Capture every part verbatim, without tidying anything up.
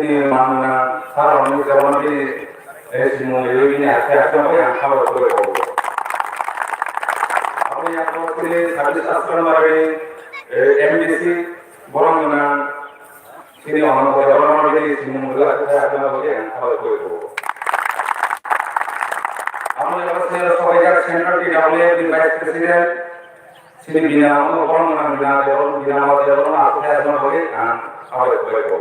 Bini manna sara hwnwi jabon bini, eh, simung riwi bini hakhe hakhe bai ang kha bai kha bai kha. Aboni yago bini service aswk mari, eh, M D C borok gwnang. Chini ono borok rok no bini simung rwui aswk khe aswk no bagwi ang kha bai kha bai kha. Amo yago senior sobaijak Central T W F ni Vice President, chini bina ono borok no bina de, bina ma de, borok no aswk khe aswk no bagwi ang kha bai kha bai kha.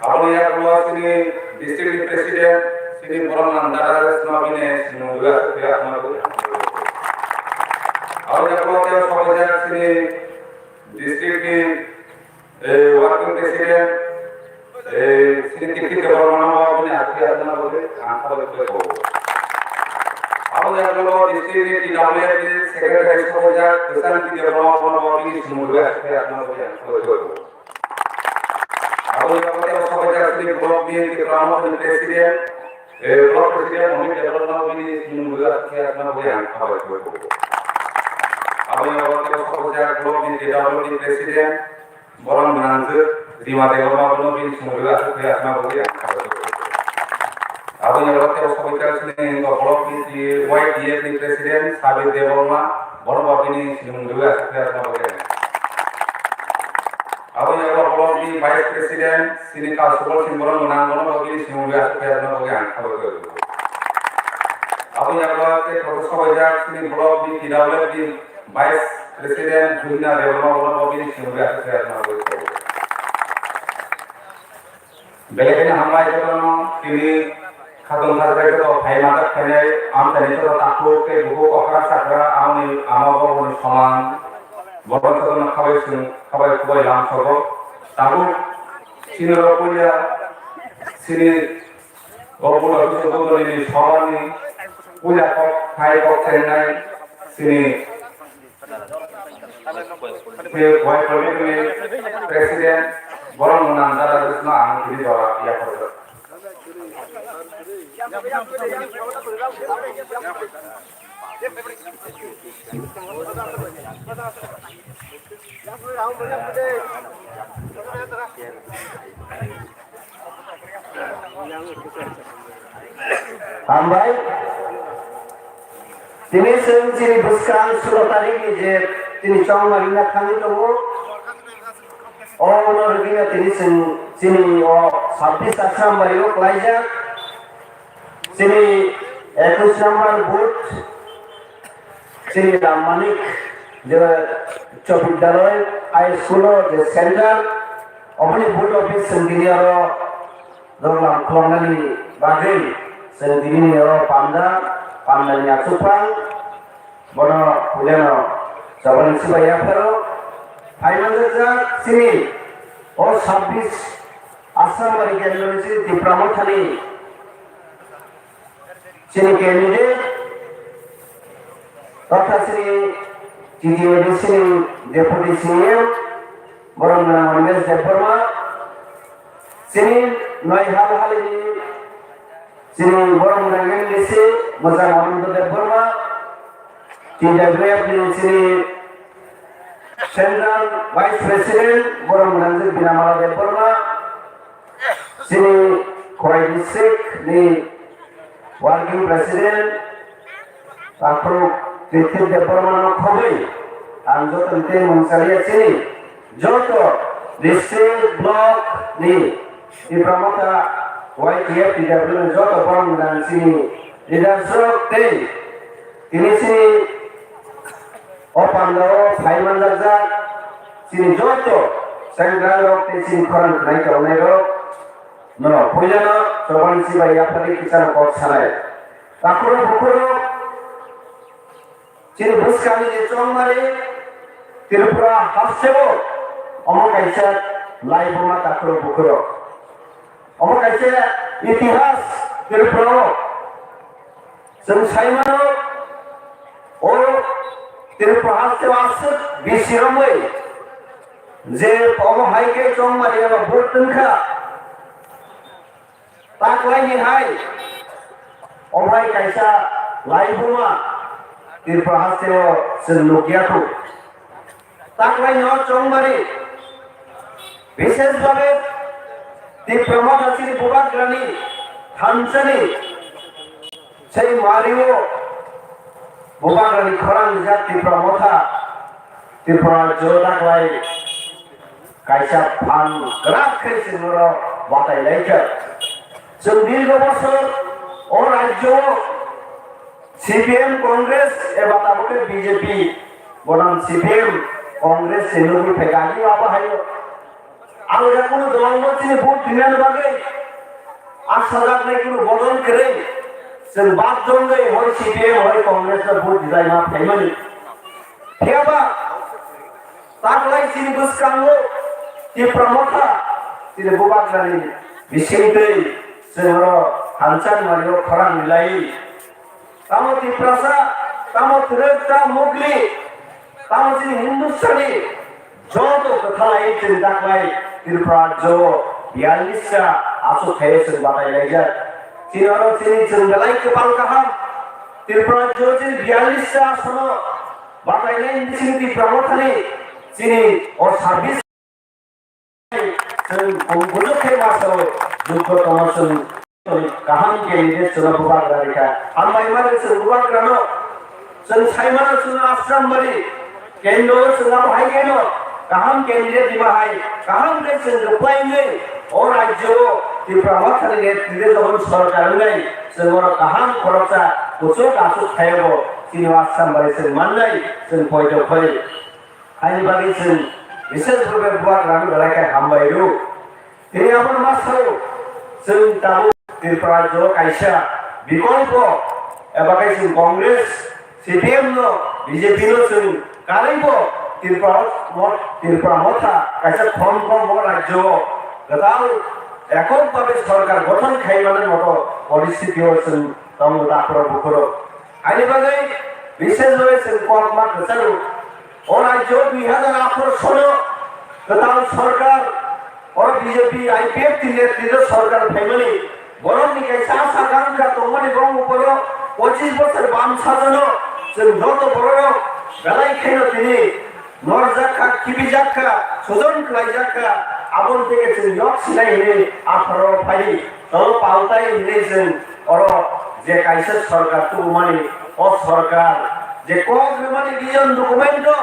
Amo yago chini district ni President, chini borok no dada sma bini simung rwui aswk khe aswk no bagwi ang kha bai kha bai kha. Amo yago sobaijak chini district ni, eh, working president, eh, Sri Tikti Debbarma no bini hakhe hakhe no bini ang kha bai kha bai kha. Abo ni yago district ni T W F ni secretary sobaijak Krishan Tikti Debbarma no bini simung rwui hakhe hakhe no bini ang kha bai kha bai kha. Abo ni yago sobaijak Sri block ni Tipra Motha ni president, eh, block president Amit Debbarma no bini simung rwui hakhe hakhe no bini ang kha bai kha bai kha. Abo ni yago sobaijak block ni T W F ni president, borok gwnangjwk Rima Debbarma bono bini sumui aswk khe aswkna bagwi ang kha bai kha bai kha. Aboni ulo tei sobaikha chini block ni Y T F ni president Sabir Debbarma, bono bo bini sumui aswk khe aswkna bagwi ang. Aboni ulo block ni vice president chini Kalsubal Singh, borok gwnang, bono bo bini sumui aswk khe aswkna bagwi ang kha bai kha bai kha. Aboni ulo tei sobaijak chini block ni T W F ni Vice President Juhina Debbarma bono bo bini simi aswk khe aswkna bagwi kok. Belai kheno hambai jotono tini khatung khajagwi joto phai manjak phainai amchaini joto takhuk tei bukhuk okra chakra amoni ama baboni soman borok jotono khabai swng khabai kubai lam sogo. Tabuk chini rok puila chini O bulo Biswabondoni ni soborni puila kok khai kok chengnai chini Wai Project ni President borok nang dada Bisma ang tini jora yaphar. Hambai. Tini chwng chini bwskang sulo tarikni je tini chongma rina thangwi tongo. O uno rwgwino tini chwng chini o sabbish Assam bai o klaijak. Chini ekush number booth, chini Ram Manik je Uccho Bidyalay High School o je center, oboni booth office chwng tini oro program khuloknani bagwi chwng tini oro panda, pandani achukphang, bono puilano chobani sibai yapharo phai manjak chini o sabbish Assam bai kendroni chini Tipra Mothani chini candidate, totha chini T T A D C ni Deputy C E M, borok nang Animesh Debbarma, chini noi hal halini chini borok nang M D C, Mojang Ananda Debbarma, T W F ni chini Central Vice President, borok nang Binamala Debbarma, chini Khowai District ni Working President, Takhuk Krithik Debbarma no khobwi ang joto ni tei mung chaliya chini joto district block ni Tipra Motha Y T F T W ni joto borok ni nang chini leaders rok tei tini chini o pandao phai manjak jak chini joto sengkrak rok tei chini khorang khnai tongnairok no puilano chobani sibai yaphari kichano kok sanai. Takhuro bukhuro chini bwskangni je chongmari Tripura hasteo omo kaisa laibuma takhuro bukhuro. Omo kaisa itihas Tripura o. Chwng sai mano, o Tripura hasteo aswk bisi romwi je omo hai khe chongmani eba vote wngkha, ta kwlaini hai omo hai kaisa laibuma Tripura hasteo chwng nukya kho. Ta kwlaino chongmani Bishesh bhabe Tipra Motha chini Bubagrani thansani sei mario Bubagrani khorang rijak Tipra Motha Tripura rajyo daklai kaisa phan kwrak khe chwng oro batai laikha. Chwng dirgo bosor o rajyo o C P M Congress eba tabuk khe B J P, bonam C P M Congress se nugwi phaikha ani abo haino. Ang ya kunu dolong no chini vote dinani bagwi asajak nai kunu bodol kwrwi. Chwng bad dongwi hoi C P M hoi Congress no vote dilai ma phaimani. Phiyaba taklai chini bwskango Tipra Motha chini Bubagrani bisingtwi chwng oro thansa ni mario khorang nilai. Tamo Tiprasa, tamo Twrwk, tamo Mugli, tamo chini Hindustani, joto kwthalai chini daklai Tripura rajyo biyallis ta aswk khaio chwng batai laijak. Chini oro chini chwng belai kwpal kaham. Tripura rajyo chini biyallis ta asono batai lai chini Tripura Mothani chini o service Chwng bujok khe masa o joggo tongma chwng kaham candidate chwngno bubagra rikha. Hambai mano chwng bubagrano. Chwng saimano chwngno Asrambari kendro chwng abo hai kheno kaham candidate rima hai kaham khe chwng kwplai wngwi o rajyo o Tipra Mothani netrite jokon sorkar wngnai chwng oro kaham khoroksa kuchuk achuk khayobo chini Asrambari chwng mannai chwng poito khoi. Haini bagwi chwng bises rupe bubagrano belai khe hambai rw. Tini abono ma sao, chwng tabuk Tripura rajyo kaisa bikolpo eba khe chwng Congress, C P M no, B J P no chwng karwibo Tripura mo-, Tripura motha kaisa khoroksa mo rajyo o kwtal ekok babe sorkar gothon khai mani moto poristhiti o chwng tongo takhurok bukhurok. Ani bagwi bises bagwi chwng kokma kwcharo. O rajyo dui hajar atharo sono kwtal sorkar, oro B J P I P F T netrito sorkar phaimani borokni kaisa asa kangkha tongmani borok uporo pochis bosor bam sajano chwng joto bororok belai kheno tini norjak kha, khibijak kha, sojon khlaijak kha, aboni theke chwng yok sinai hinwi apharo phai. Tolo paltai hinwi chwng oro je kaisa sorkar tubumani, o sorkar je kok rwmani vision document o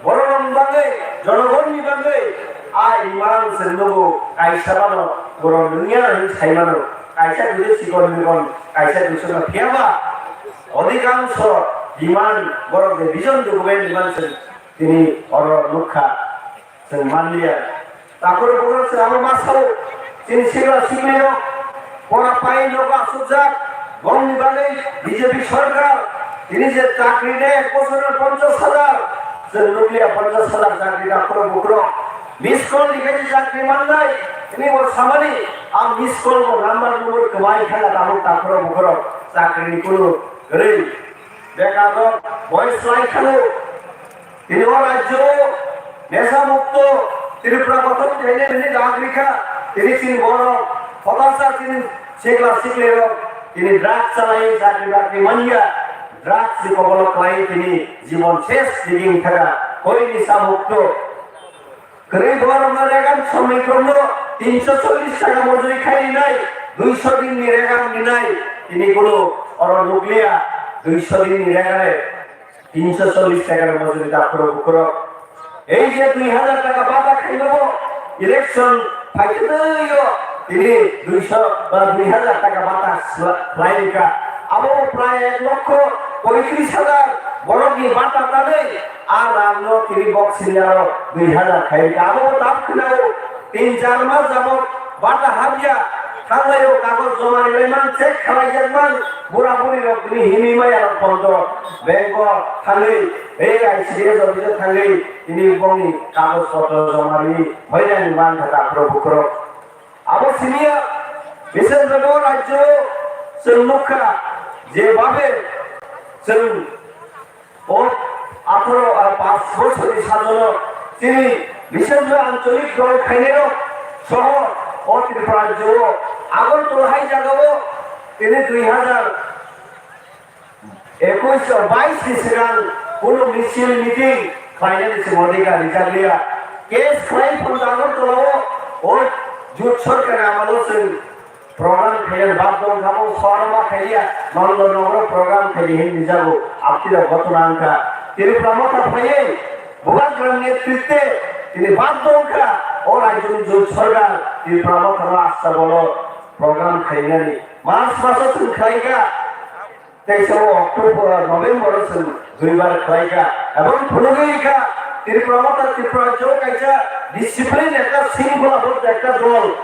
bororokni bagwi, jonogonni bagwi a imang chwng nugo kaisa bano borok nungya hinwi saimano, kaisa guri sikon mikon kaisa dusonno phiyaba odhikangsho demand borok je vision document demand chwng tini oro nukha. Chwng manliya. Takhurok bukhurok chwng abo ma sao, chini sikla siklirok pora pai nogo asukjak, bongni bagwi B J P sorkar tini je chakri de ek bochorno ponchash hajar, chwng nukliya ponchash hajar chakri takhurok bukhurok. Miss call ni khe chakri mannai, tini bo samani, ang miss call bo number number kwmai khana tabuk takhurok bukhurok chakri ni kunu kwrwi. Bekar rok voice lai khano. Tini o rajyo o nesa mukto Tripura gothon khainai hwnwi dag rikha. Tini chini borok, hotasa chini sikla siklirok tini drugs chalai chakri bakri manya, drugs ni kobolo khlai tini jibon ses diging thaga. Koi nisa mukto. Kwrwi borokno regang somoi kromno tinsho chollish taka mojori khai rinai, duisho din ni regang rinai, tini kunu oro nukliya, duisho din ni regang. Tinsho chollish taka mojori takhurok bukhurok. Ei je dui hajar taka bata khainabo election phaikhe twi o tini duisho ba dui hajar taka bata sla-, khlai rikha. Abo prai ek lokho poitris hajar borokni bata tanwi a rangno tini box sini aro dui hajar khai rikha. Abo tap khwnao tin char mas jabot bata habya. Thanglai o kagoj joma rilai man, check khlaijak man, bura buri rok tini himwi maya rok pondo bank o thangwi, A I C D S office o thangwi tini bongni kagoj potro joma ri hoinani man kha takhurok bukhurok. Abo siniya bises bebo rajyo chwng nukha je babe chwng O atharo, ah, panch bochorni sajono chini bises ancholik dol khainairok soho o Tripura rajyo o Agartala hai jagao tini dui hajar ekush o bais ni swkang kunu misil meeting khlainani se odhikar rijak liya. Case khlai phano Agartala o, o jut sarkar amalo chwng program khaina bad dong kha, bo sohor ma khaiya, Nondonogoro program khaidi hin rijago, apni rok ghotona wngkha. Tripura Motha phaiwi Bubagrani netritwe tini bad dong kha, o rajyoni jut sarkar Tripura Motha no asta bolo program khainani. March maso chwng khlaikha, teisa o October, November o chwng duibar khlaikha. Ebong phunugwi kha, Tripura Motha Tripura rajyo kaisa discipline ekta, shringkhola bodh ekta dol.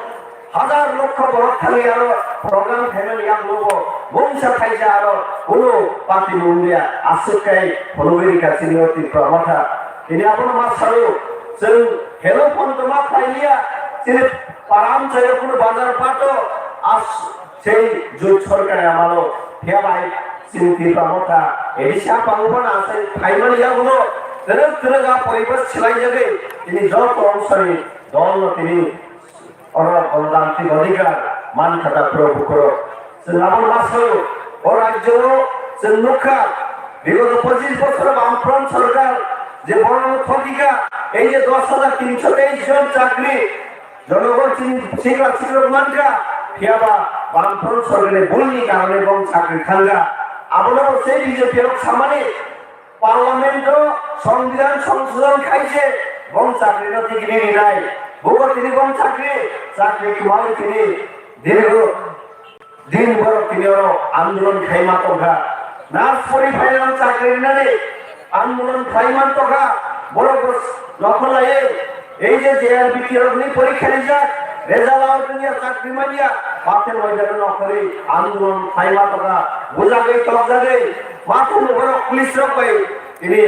Hajar lokho borok thangwi aro program khaimani yaklo bo mungsa thaisa aro kunu party mungya aswk kai phunugwi rikha chini o Tripura Motha. Tini abono ma sao, chwng hello phone to ma khlailiya, chini param chayo kunu bazar pato, as sei jut sarkar amalo, phiya bai chini Tripura Motha, edi sa pangu bana asai phaimani yagulo, terek terek a poribesh silaijagwi, tini joto ongsorni dolno tini oro gonotantrik odhikar man kha da pro bukro. Chwng abo ma sao, o rajyo o chwng nukha, bigoto pochis bochor Bamfront sarkar je borokno thokikha, ei je dos hajar tinso teis jon chakri, jonogon chini sikla sikrok mankha, phiyaba Bamfront sarkarni bhulni karone bong chakri thangkha. Abono bo sei B J P rok samani, Parliament o Songbidan Songsodhon khaise bong chakri no degree rinai. Bubo tini bong chakri, chakri kwmawi tini dirgo din borok tini oro andolon khaima tongkha. Nurse pori phairok chakri rinani andolon khaima tongkha. Borok bo nokhorlaiwi ei je J R B T rokni porikha rijak, result out wngya, chakri manya, pathor waidano nokhorwi andolon khaima tongkha. Bujagwi tokjagwi, mathung borok police rok bai tini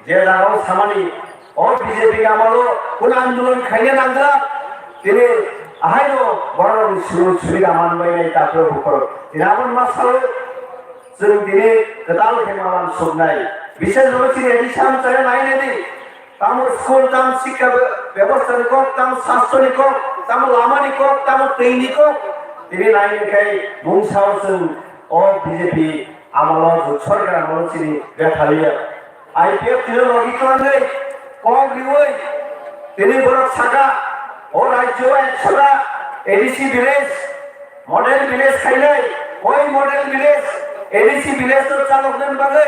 je jagao samani, o B J P amalo kunu andolon khaina nangjak, tini ahaino borokni sujog subida manbainai takhro bukhro. Tini aboni ma sao, chwng tini kwtal khe ma uansuknai. Bishesh bhabe chini A D C amchaio nainani, tamo school, tamo sikha be-, bebostha ni kok, tamo sastro ni kok, tamo lama ni kok, tamo twi ni kok, tini nainai khai mung sao chwng o B J P amalo, jut sarkar amalo chini bethalia. I P F tino logi kwlangwi kok riwi tini borok saka, o rajyo o ekshota A D C village, model village khainai, oi model village, A D C village no chaloknani bagwi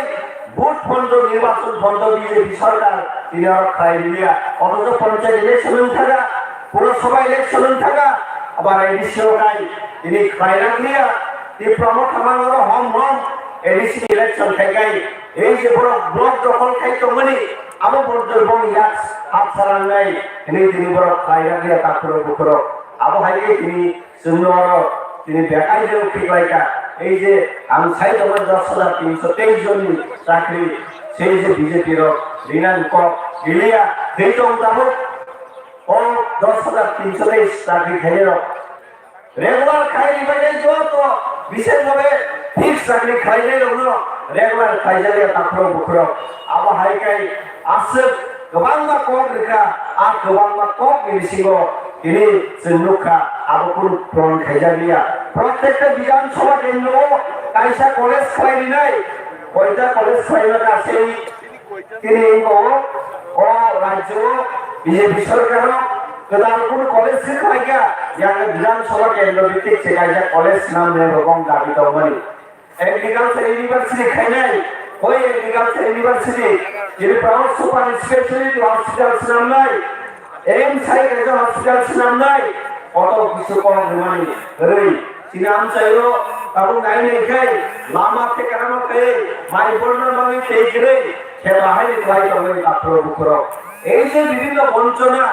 vote phondo, nirbachon phondo B J P sarkar tini oro khlai liya. Othocho panchayat election wng thaga, purasabha election wng thaga, abar A D C o kai tini khlai rak liya. Tipra Motha mang oro hom hom A D C election khai kai. Ei je borok block dokhol khai tongmani, abo borok bong yak hapsa rangnai hinwi tini borok khlai rak liya takhro bukhro. Abo hai khe tini chwngno oro tini bekai jero khiklaikha. Ei je ang sai tongo dos hajar tinso teis jonni chakri, sei je B J P rok rinani kok riliya, thwi tong tabuk o dos hajar tinso teis chakri khainai rok. Regular khai ribainai joto, bishesh bhabe fix chakri khlainai rokno regular khlaijakya takhro bukhro. Abo hai kai aswk kwbangma kok rwkha, a kwbangma kokni bisingo tini chwng nukha, abo kunu puron khaijakliya. Prottekta Bidhan Sabha kendro o kaisa college khlai rinai, koita college khlaima ka sei Tini wngkha o, o rajyo o B J P sorkar o kwtal kunu college se khlaikha, yang Bidhan Sabha kendro bhitik se kaisa college swnamnai rok wng dabi tongmani. Agriculture University khainai, hoi Agriculture University, Tripura o super speciality hospital swnamnai, M S I kaisa hospital swnamnai, kotor kisu kok rwmani rwi. Chini amchaio tabuk nai nai khai lama thekra no khai mai borno bagwi tei kwrwi khe bahai ni kwlai tongwi takhro bukhro. Ei je bibhinno bonchona,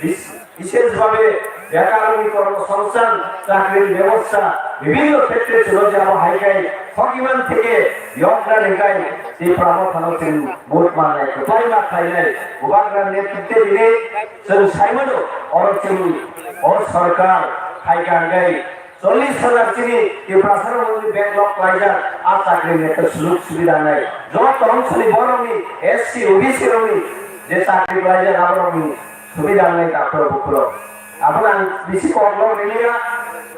bis-, bishesh bhabe bekarni kormosongsthan, chakri bebosta, bibhinno khetre chwlo je abo hai khai thokiman theke yokra ni khai Tipra Mothano chini vote manai kwplai ma khlainai Bubagra netritwe bini chwng saimano oro chini o sorkar hai kha hwnkhe Chollish hajar chini Tiprasa rokni backlog klaijak, a chakri ni ekta sujog subida nai. Joto ongkhorni borokni S C, O B C rokni je chakri klaijak, aborokni subida nai takhro bukhro. Abono ang bisi koklok riliya,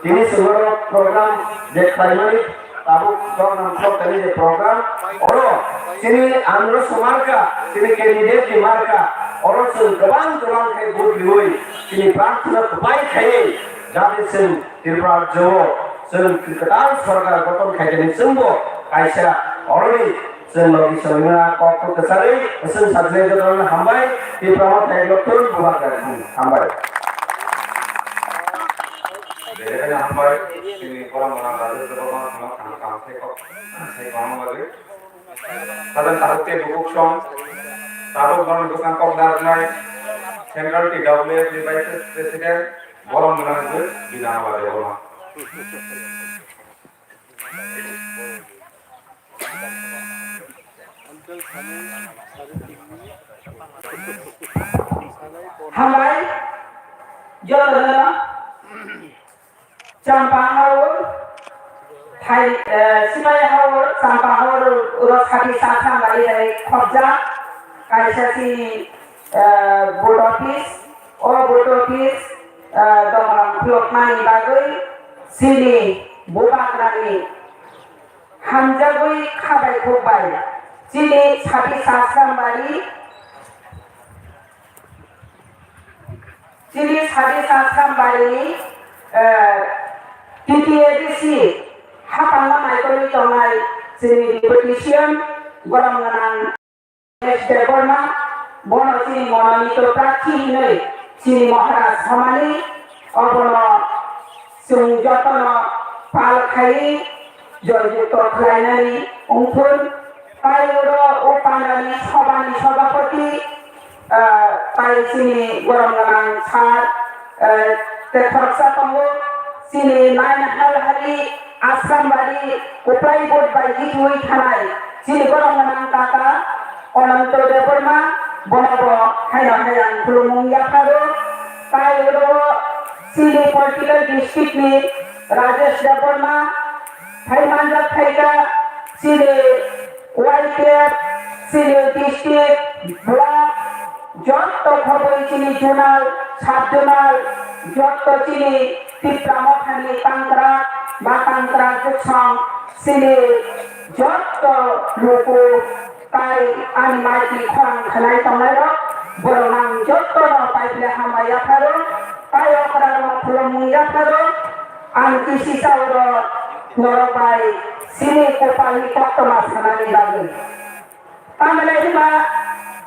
tini chwngno program je khlaimani, tabuk program khlaimani je program, oro chini andro somarka, chini candidate ni marka, Oro chwng kwbang kwbang khe vote riwi chini prarthana kwbai khaiwi jate chwng Tripura rajyo-o chwng kwtal sorkar gothon khaijani chwngbo kaisa oroni chwng logi chwngna kok kwcharwi chwng sajlai jotono hambai Tripura Motha Ekloktun bubagra hambai. Berekani hambai chini borok gwnang Rajesh Debbarma no kaham kaham sai kok sai kok hambai. Sadar tabuk tei bukuk song, tabuk borok bwsang kok narwknai Central T W F ni Vice President, borok mwnang hwnkhe Bina Mala Debbarma. Hambai, jotono. Champa Haur, Thai, eh, Sipai Haur, Champa Haur, oro sati sa sambai hai khobjak, kaisa chini, eh, board office, o board office, eh, donglam khulukmani bagwi chini bubagrani hamjagwi khabai khukbai, chini sati sa sambai, Chini sadi Sasram barini, eh, T T A D C hapangma naikolwi tongnai chini deputation gorom gwnang Rajesh Debbarma, bono chini mononito prarthi hinwi chini Maharaj samani, obono chwng jotono pal khaiwi joyjukto khlainani wngthun. Tai oro o pandani sobani sobapoti, ah, tai chini gorom gwnang sir, eh, tei khoroksa tongo, chini nine Halhali Asrambari Kuplai Board bai gitui thanai chini gorom gwnang kaka Ananto Debbarma, bono bo haino hai ang khulumung yapharo. Tai oro chini political district ni Rajesh Debbarma, hai manjak phaikha chini Y T F, chini district, block, jotto khoboi chini zonal, sub zonal, jotto chini Tipra Mothani tangkra, ba tangkra buksong, chini jotto luku, tai ani maiki khorang khanai tongnai rok, borok nang jotto no paiple hambai yapharo, tai okra rok khulumung yapharo, ang kisi sa oro norok bai chini kopalni koktoma sanani bagwi. Tamni hwnba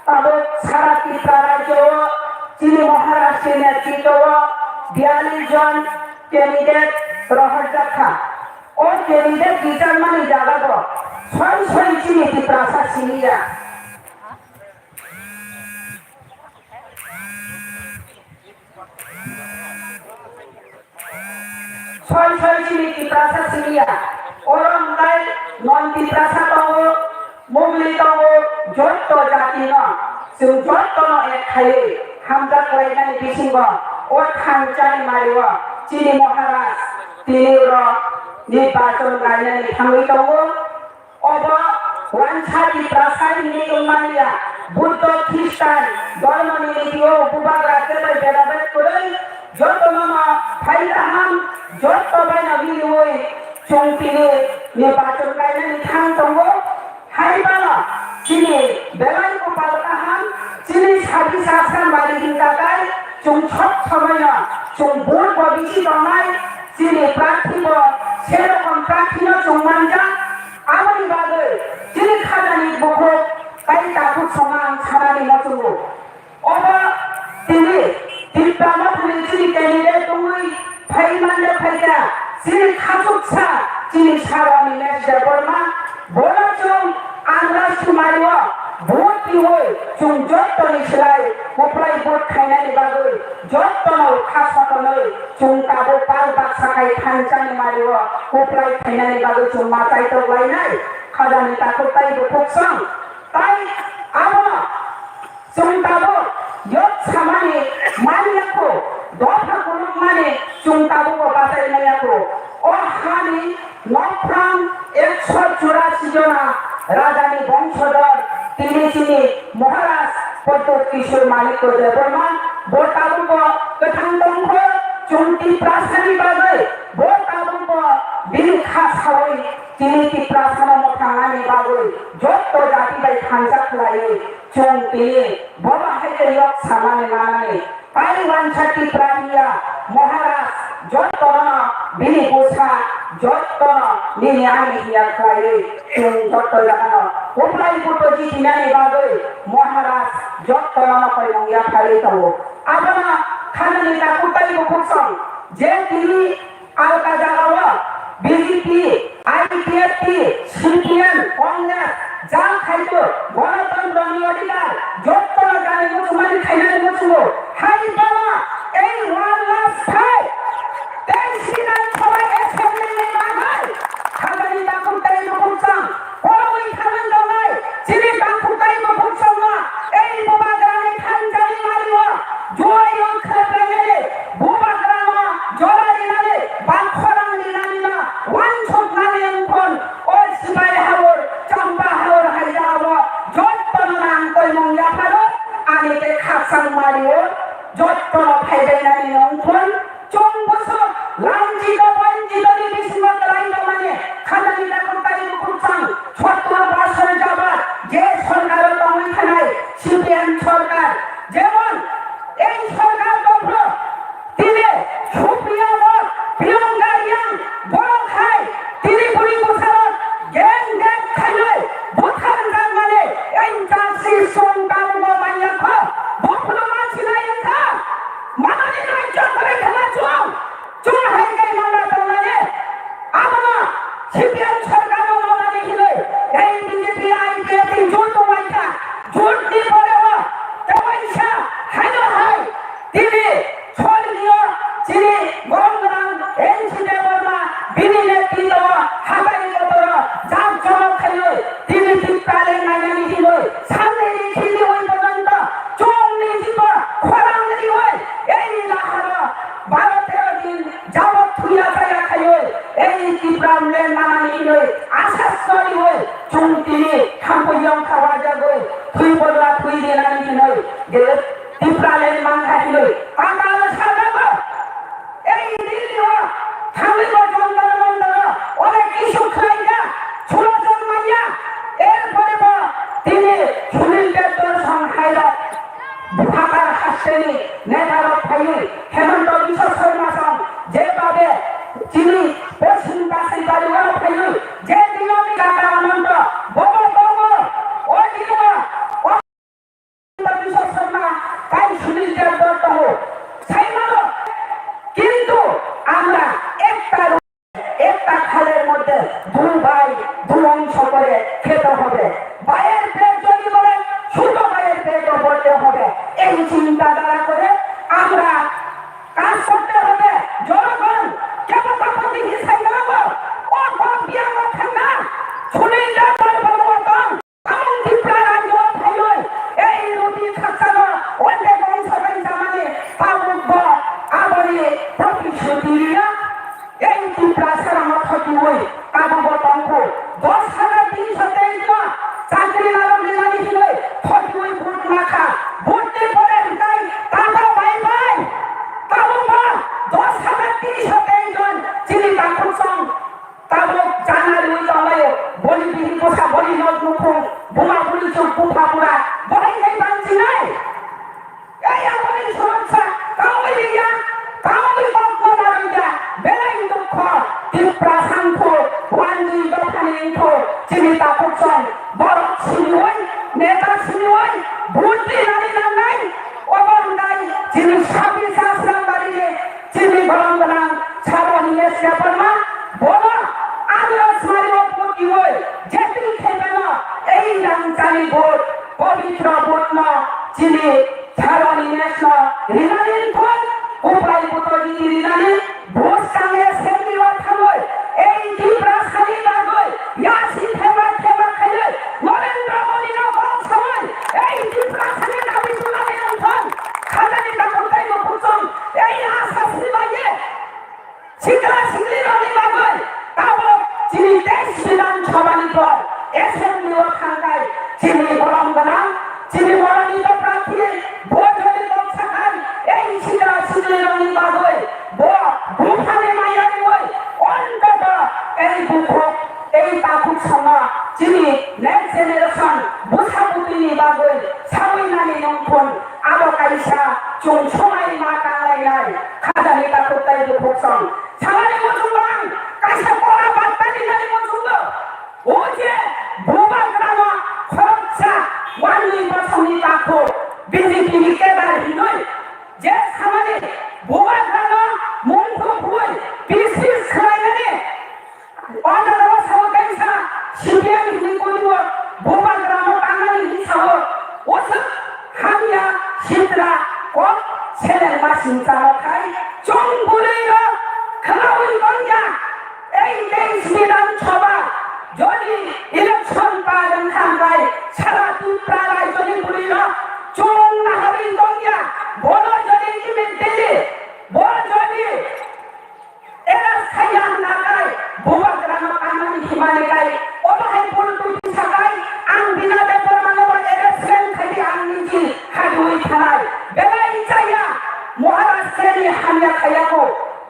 tabuk sara Tripura rajyo o chini Maharashtra ni netrito o biyallis jon candidate rohorjak kha. O candidate rijak mani jaga bo soi soi chini Tiprasa simi ya. Soi soi chini Tiprasa simi ya. Oro hwnkhe non Tiprasa tongo, Mugli tongo, jotto jati no. Chwng jotto no ek khaiwi hamjak khlainani bisingo o thansa ni mari o chini Maharaj tini oro nirbachon lainani thangwi tongo. Obo wansa Tiprasa hinwi wngmani ya, Buddho, Khristan, Dhormoni niti o bubagra tei bai beda bai kwrwi jotono no phai kaham, joto bai no miliwi chwng tini nirbachon kainani thang tongo. Hai phano chini belai kopal kaham, chini sadi sasra mari hingka kai chwng sob somoi no chwng vote bo bisi tongnai, chini prarthi bo serokom prarthi no chwng manjak. Aboni bagwi chini khajani bukhuk tai takhuk songma ang sanani muchungo. Obo tini Tipra Mothani chini candidate tongwi phai manya phaikha chini khachuksa chini Sarwani Mesh Debbarma. Bono chwng ang rajkumari o vote riwi chwng jottoni slai kwplai vote khainani bagwi jottono kha sotonwi chwng tabuk pal baksa khai thansa ni mari o kwplai khainani bagwi chwng ma chaitok lainai. Khajani takhuk tai bukhuk song tai abono chwng tabuk yok samani mani yakho, dopha kulukmani chwng tabuk bo bachai maya kho. O hani Nokphang ekso churasi jona rajani bongsodor tini chini Maharaj Pradyot Kishore Manikya Debbarma bo tabukbo kwthang tongkho, chwng Tiprasani bagwi bo tabukbo bini kha sawi tini Tiprasano mwthangani bagwi jotto jati bai thansa khlaiwi chwng tini bo bahai Yok samani manani, pai wansa Tipra hiya, Maharaj, jottono bini busa, jottono nini ani hiya khlaiwi, chwng jotto jagano, uplai buto jitinani bagwi, Maharaj, jottono koimung yaphaiwi tongo. Abono khanani takhuk tei bukhuk song, je tini Alka jagao B J P, I P F T, C P M, Congress, jang khaito, Ganatantro ni odhikar, jotto jani muchungmani khainani muchungo. Hai baba, ei one last fight, tei Sinan Sabai Assembly ni bagwi, khajani takhuk tei nukhungchang, Kwrwngwi thangwi tongnai chini takhuk tei bukhuk songno ei Bubagrani thangjani mario juai wng khlai phainani Bubagrano jora rinani ba khorang rinanino uansuknani wngkhon o Sibai Haur, Champa Haur hai jagao jottono nang koimung yapharo ani tei khakchang mario jottono phaibainani wngkhon. Chwng bwswk lanchito banchito ni bisingo kwlai tongmani khatani takhuk tei bukhukchang sottur bosor jabat je sorkaro tongwi thanai C P M sorkar, jemon ei sorkar bophro tini Supriya Mok, Priyanka Reang, borok hai tini buri bwsarok gang gang khainai butharjakmani ei jaksi song tabukbo manya kho, bophro mansinai wngkha. Manani rajya kore khana chwng, chwng hai kai mangna tongnani. Abono C P M sorkar no manani hinwi, ei B J P I P F T jut tonglaikha, jut ni pore o tewaisa haino hai tini sorgio chini borom gwnang N C Debbarma bini netrito o hatai kotoro jak jabab khaiwi tini Tiprale nainani hinwi sanni ni khili oi pojonto chwngni jibo khorang riwi ei laharo baro tero din jabab thuya chaya khaiwi ei Tipra mle manani hinwi asas riwi chwng tini thampui yong kha wajagwi thwi bodla thwi rinani hinwi de Tipraland mankha hinwi pata ano sajago. Ei Delhi o thangwi bo Jantar Mantar o onek kisu khlaijak, sulo jon manya. Er pore bo tini Sunil Debbarma song hai rok Bhatar hasteni neta rok phaiwi Hemanta Biswa Sarma song je babe chini Poschim Kasai Bari o phaiwi je dinami kaka Ananta bobo tongo o dino o Biswa Sarma tai Sunil Debbarma tongo, sai mano. Kintu amra ekta ru-, ekta thaler moddhe du bhai du ongso kore khete hobe. Bhaiyer pet jodi bole, chuto bhaiyer petho bole hobe. Ei chinta dhara kore amra kaj korte hobe. Jonogon kebo kapoti hisai gelo, o kok biang thangna, Sunil Debbarma tong. Tamung Tripura rajyo phaiwi, ei roti khakchangno onde gong sabai jamani tabuk bo aboni protishuti riya. Ei Tripura sarangno thokiwi tabuk bo tongkhu. Dos hajar tinsho teis no chakri narok rinani hinwi thokiwi vote makha. Vote ni pore hwnkhe tata bai bai. Tabuk bo dos hajar tinsho teis jon chini takhuk song Tabuk jana riwi tonglaio, boni bihik bwsa, boni nok nukhung, buma buri chuk, bupha bura, bohai khai bangchinai. Ei aboni somosya, kaui riya, kaui kokno narwkya, belai dukho, Tipra sangkho, wanjwi dophani wngkho, chini takhuk song, borok siniwi, neta siniwi, bhut rinani nangnai, obo wngkha chini sabis Asrambari ni Chini borom gwnang Saro Nilesh Debbarma, bono ano sari o putiwi jetin khebeno ei rangchani vote, pobitro vote no chini Saro Nilesh no rinani wngkha, upai buto gini rinani bus kang assembly o thangwi ei Tiprasani bagwi yasi thema thema khaiwi Narendra Modi no kok sawi ei Tiprasani dabi tunani wngkha. Khajani takhuk tei nukhung song ei asasni bagwi sikla siklirokni bagwi tabuk chini teis Bidhan Sabhani por assembly o thangkhai chini borom gwnang, chini mononito prarthi bo jodi kok sakhai ei sikla siklirokni bagwi bo buphani maya riwi ontoto ei bukhuk ei takhuk songno chini next generation bwsa bwtwini bagwi sawi nani nungkhun. Song, salai muchungo ang kaisa pora batta rinani muchungo. O je bubagrano khoroksa wanwi bosongni takhuk B J P ni cadre hinwi je samani bubagrano mungthok huwi pis pis khlainani. O jaga o sabo kaisa C P M hinwi koriwo bubagrano tangnani hinwi sao. Oswk hamya sitra kok seleng masing chalo khai chwng bwrwirok khwnaui tongya. Ei teis Bidhan Sabha jodi election par wngkha hwnkhe sara Tripura rajyoni bwrwirok chwng naharwi tongya. Bono jodi immediately bo jodi Era saya hwnkha khai, bubagrano tangnani himani khai, omo hai bul twi twi sakai, ang bina bepar mano bo arrestment khai di ang niji hadiui thanai. Belai chaya, Maharaj khe ni hamya khayako,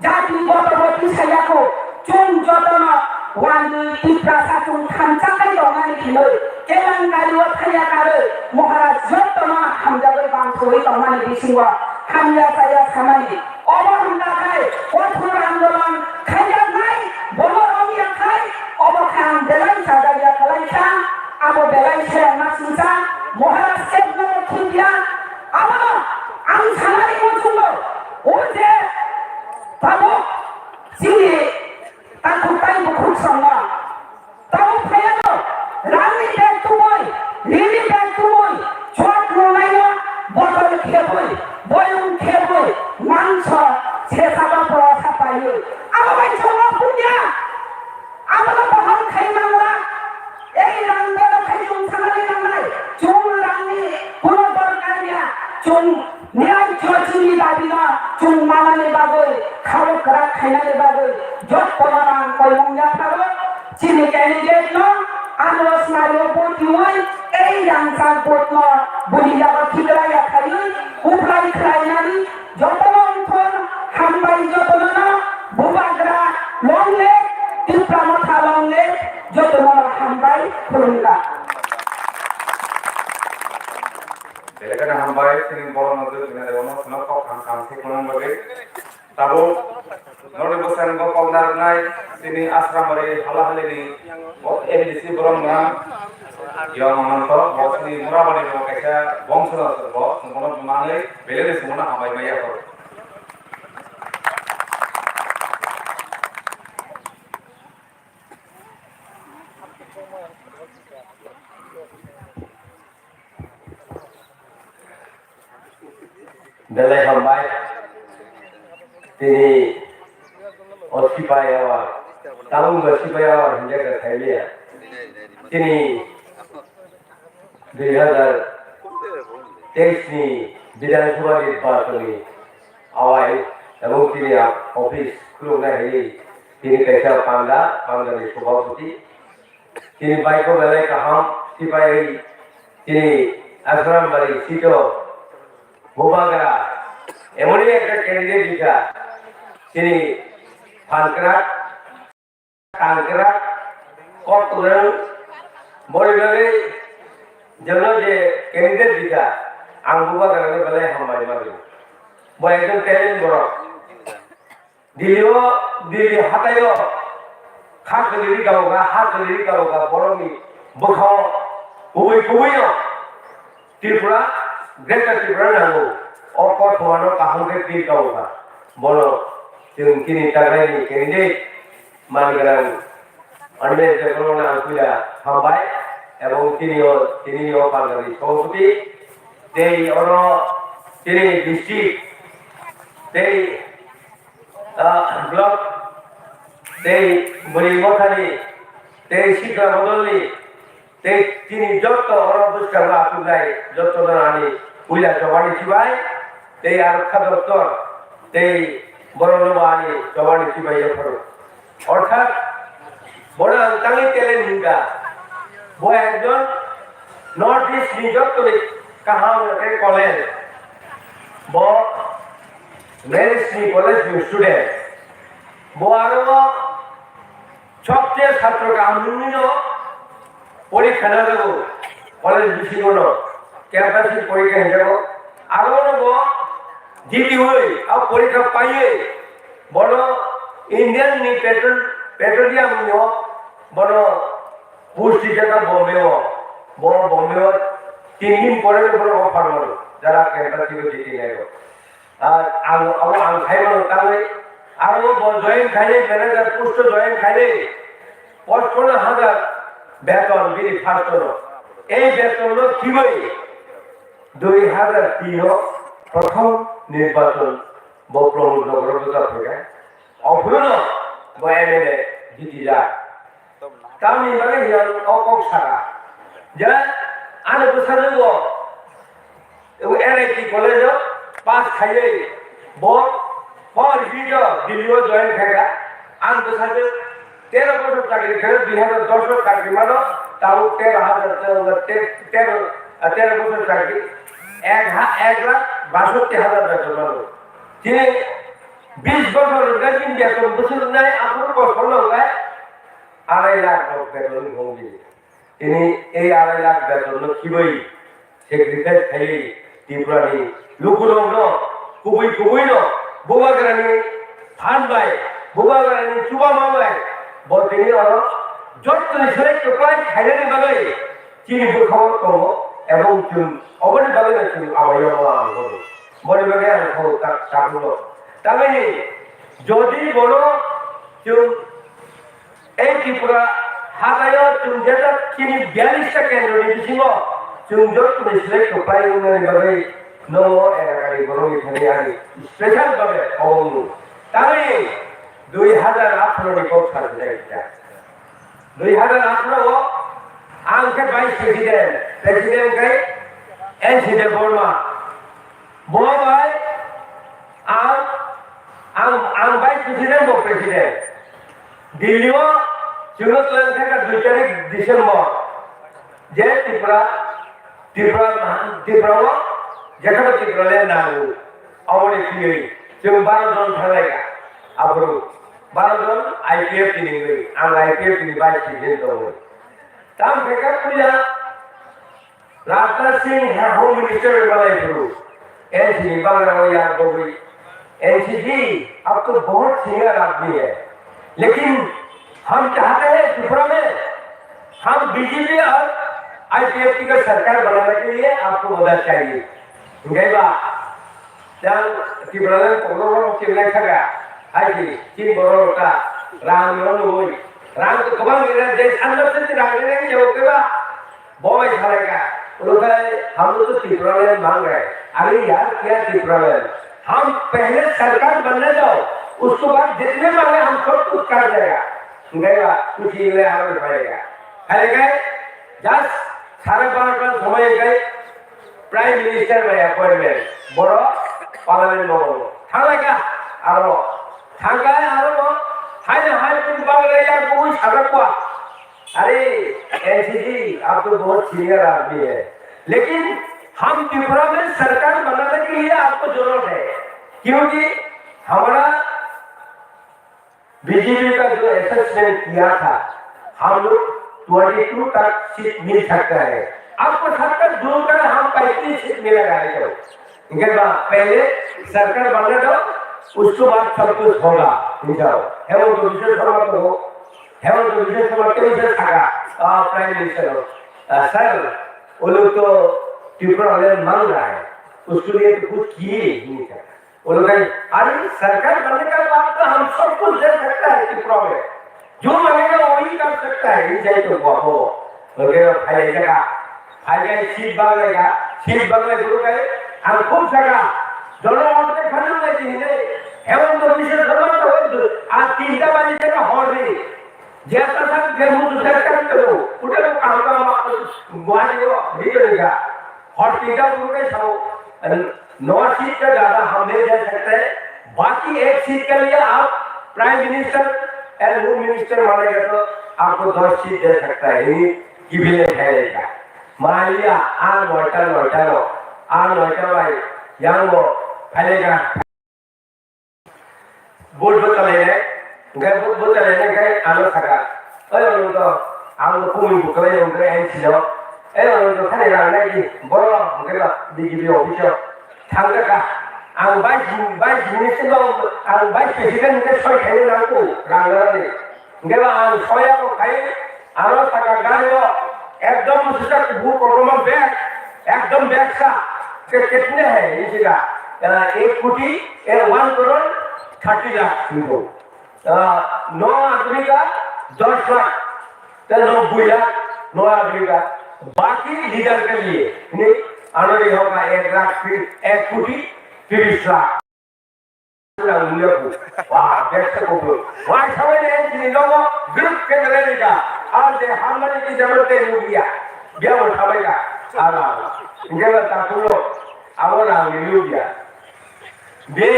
jati boto boti sayako, chwng jotono wani Tiprasa chwng thansa khai tongnani hinwi, kelang kari o thaya karwi, Maharaj jotono hamjagwi bangsuwi tongmani bisingo hamya chaya samani. Obo wngkha khai kothor andolon khaijaknai, bono wngya khai obo khe ang belai chajakya kwlaisa, abo belai se masingsa, Maharaj kebno thumya, abono ang sanani muchungo, o je tabuk chini takhuk tai bukhuk songno. Tabuk phaiano rangni bag tubui, rini bag tubui, chwk nungnaino botol khebui, boyong khebui, mangso sesaba poro sapaiwi. Abo bai chwngno punya, abono bohor khai mangla. Ei rang bero khai chwng sanani nangnai, chwng rangni kuno dorkar ya, chwng Niyai chini dabi no chwng manani bagwi, khalo kwrak khainani bagwi, jotono ang koimung yapharo, chini candidate no ano snaio vote rwui, ei rangchak vote no bini yago thikra yakhaiwi, uphai khlainani, jotono wngthon, hambai jotono no, Bubagra long live, Tipra Motha long live, jotono no hambai khulumkha. Belai kheno hambai, chini borok no jwk ina rw no, kheno kok kaham kaham khe khulumna bagwi. Tabuk norok bwskango kok narwknai chini Asrambari hala halini bo M D C borok no Yong Ananto, bo chini Murabari bo kaisa bongso no bo, chwng bono manwi belai no chwng bono hambai maya kho. Belai hambai. Tini o sipai awar, tabuk bo sipai awar hinjak kha khailiya. Tini dui hazar teis ni Bidhan Sabha nirbachon ni awai, tabuk tini office khuluknai hinwi tini kaisa panda, panda ni sabhapati. Tini baiko belai kaham, sipai tini Asrambari seat o Bubagra emoni ekta candidate dikha, tini phankrak, tangkrak, kokrwng, boni bagwi jono je candidate dikha, ang Bubagrano belai hambai mano. Bo ekjon talent borok. Delhi o, Delhi hatai o, ha kwlwi rikha o kha, ha kwlwi rikha o kha, borokni bwkha o kubui kubui no Tripura, Greater Tripura nango. O kothoma no kaham khe pi rikha o kha. Bono chwng chini Tigrai ni candidate manwi gwnang Animesh Debbarma no ang puila hambai, ebong tini o, tini o Bangali Sabhapati, tei oro tini district, tei ah, block, tei bwrwi mothani, tei sikla bodolni, tei chini joto oro bwskango achuknai joto no ani puila chobani sibai, tei aro kha doktor, tei borokno bo ani chobani sibai yapharo. Orthat, bono ang tangwi talent hwnka. Bo ekjon North East ni jottoni kaham hwnka khe college. Bo Mary's ni college ni student. Bo aro o sobse satro kaham hwnwi no porikha na jago. College bisingo no campus ni porikha hwnjago. Aro no bo jiti oi, a porikha paiwi Bono Indian ni petro-, petroleum no bono push khe ta Bombay o. Bo Bombay o tin din pore bono offer mano. Jara campus thik jiti nai ro. Ar ang, abo ang khai mano tangwi. Aro bo join khai, manager post o join khai. Post kono hajar beton bini first no. Ei beton no kibai dui hajar tin o prothom nirbachon bo Pramod Nagar o bwsa phai kha. Ophuru no bo M L A jiti ja. Tamni bagwi hiya o kok saka. Je ano bwsa nungo. Ebo N I T college o pass khaiwi bo por bijo Delhi o join khaikha. Ang bwsajwk tero bosor chakri khaio, dui hajar dos o chakri mano, tabuk tero hajar, tero, tero, tero bosor chakri, ek ha-, ek lakh basotti hajar beton mano. Chini bis bosor rwkha chini beton bwswk wngnai, aphuru bosor no wngnai, arai lakh rok beton wngkha bini. Tini ei arai lakh beton no khibai sacrifice khaiwi Tripura ni lukurok no kubui kubui no Bubagra ni phan bai, Bubagra ni chubama bai bo tini oro jottoni selai kwplai khainani bagwi chini bwkhao tongo, ebong chwng oboni bagwi no chwng abayo ma ang hono. Boni bagwi ang kho ta-, takhuk no. Tamini jodi bono chwng Ei Tripura hataio chwng jeta chini biyallis ta kendro ni bisingo chwng joto ni select kwplai wngnani bagwi nogo elakani borokni thani ani special babe obo wngmung. Tamni dui hazar atharo ni kok sajak kha. Dui hazar atharo o ang khe vice president, president khe N C Debbarma. Bo bai ang, ang, ang vice president, bo president. Delhi o chwngno twlang thangkha dui tarik December. Je Tripura, Tripura, Tripura o jekhano Tripura le nango. Aboni thwiwi chwng baro jon thanglaikha. Aphuru baro jon I P F T ni wngwi, ang I P F T ni vice president tongwi. Tam khe kha puila Rajnath Singh hai Home Minister wngma lai phuru, N C ni bagra o yak bogwi, N C ji, ab to bahut senior aadmi hai, lekin hum chahte hain Tripura mein hum B J P aur I P F T ka sarkar banane ke liye aapko madad chahiye. Hingkhe ba, Jang Tipraland kokno rok chimnai saka, hai si, chini borok rok ta, rang no nugui, rang to kwbang ira, je sanda se rang ira ni jawab keba, bo bai salai ka, ulo kai, hum log to Tipraland mang rahe, are yaar kya Tipraland, hum pehle sarkar banne dao, uske baad jitne mange hum sab kuch kar dega, gaya, kuch hi le aage padega, hai le kai, just sare barota somoi kai, Prime Minister bai appointment, borok Parliament bhawan o thanglaikha, aro thangkha, aro bo haino hai bini bagwi ya bui sajak kha. अरे एनसीसी, आप तो बहुत सीनियर आदमी है, लेकिन हम त्रिपुरा में सरकार बनाने के लिए आपको जरूरत है, क्योंकि हमारा बीजेपी का जो असेसमेंट किया था, हम लोग ट्वेंटी टू तक सीट मिल सकता है। आपको सत्तर दूर का हम पैंतीस सीट मिलेगा, है तो। इनके बाद पहले सरकार बनने दो, उसके बाद सब कुछ होगा। बुझाओ, हेमंत विश्व शर्मा तो हो, हेमंत विश्व शर्मा के उसे सका, आ, प्राइम मिनिस्टर हो। आ, सर, वो लोग तो त्रिपुरा वाले मांग रहा है, उसके लिए तो कुछ किए ही नहीं सका। वो लोग कहें, अरे, सरकार बनने के बाद तो हम सब कुछ दे सकता है त्रिपुरा में, जो मांगेगा वही कर सकता है, ये चाहिए तो वो, वो, वो कहेगा, भाई, ये जगह, भाई, ये सीट मांगेगा, सीट मांगने शुरू करे, हम खूब जगह, दोनों ओर से फंड लेते हैं, हेमंत विश्व शर्मा तो आज तीन बजे तक और नहीं, जैसा सब जम्मू से करो, उधर काम का गुवाहाटी को भी करेगा। हॉस्पिटल उनके सब, नौ सीट से ज्यादा हम नहीं दे सकते। बाकी एक सीट के लिए आप prime minister and home minister मानेगा तो आपको दस सीट दे सकता है, ये गिविंग है का। मान लिया, आ नौटा, नौटा लो, आ नौटा भाई, यहाँ वो फैलेगा। Vote bwchalainai, hwnkhe vote bwchalainai khe ano sakha, "Oi, ono to ang no kumui bukhwlai hwnkhe N C o, ei ono to thani rang nai di, boro hwnkhe ba B J P office o thang kha, Ang vice, vice minister no, ang vice president hwnkhe soi khaina nangkuk, rang rani. Hwnkhe ba ang soya bo khai, ano saka gari o, ekdom sisa kubur kotorma bag, ekdom bag sa, ke kitne hai, hinsiga, eh, ek koti, eh, one crore thirty lakh hingo. Ah, no admi ka dos lakh, te no bui lakh, no admi ka, baki leader ke liye, ni, ano ye hoga ek lakh, ek koti tiris lakh. Wah, biasa ko bro. Wah, sabai ne, ni no, group ke dere ni ka, ar de hamari ki jamat te ni biya, biya mo sabai ka, ara, nge ba ta kulo, awara ni biya. Be,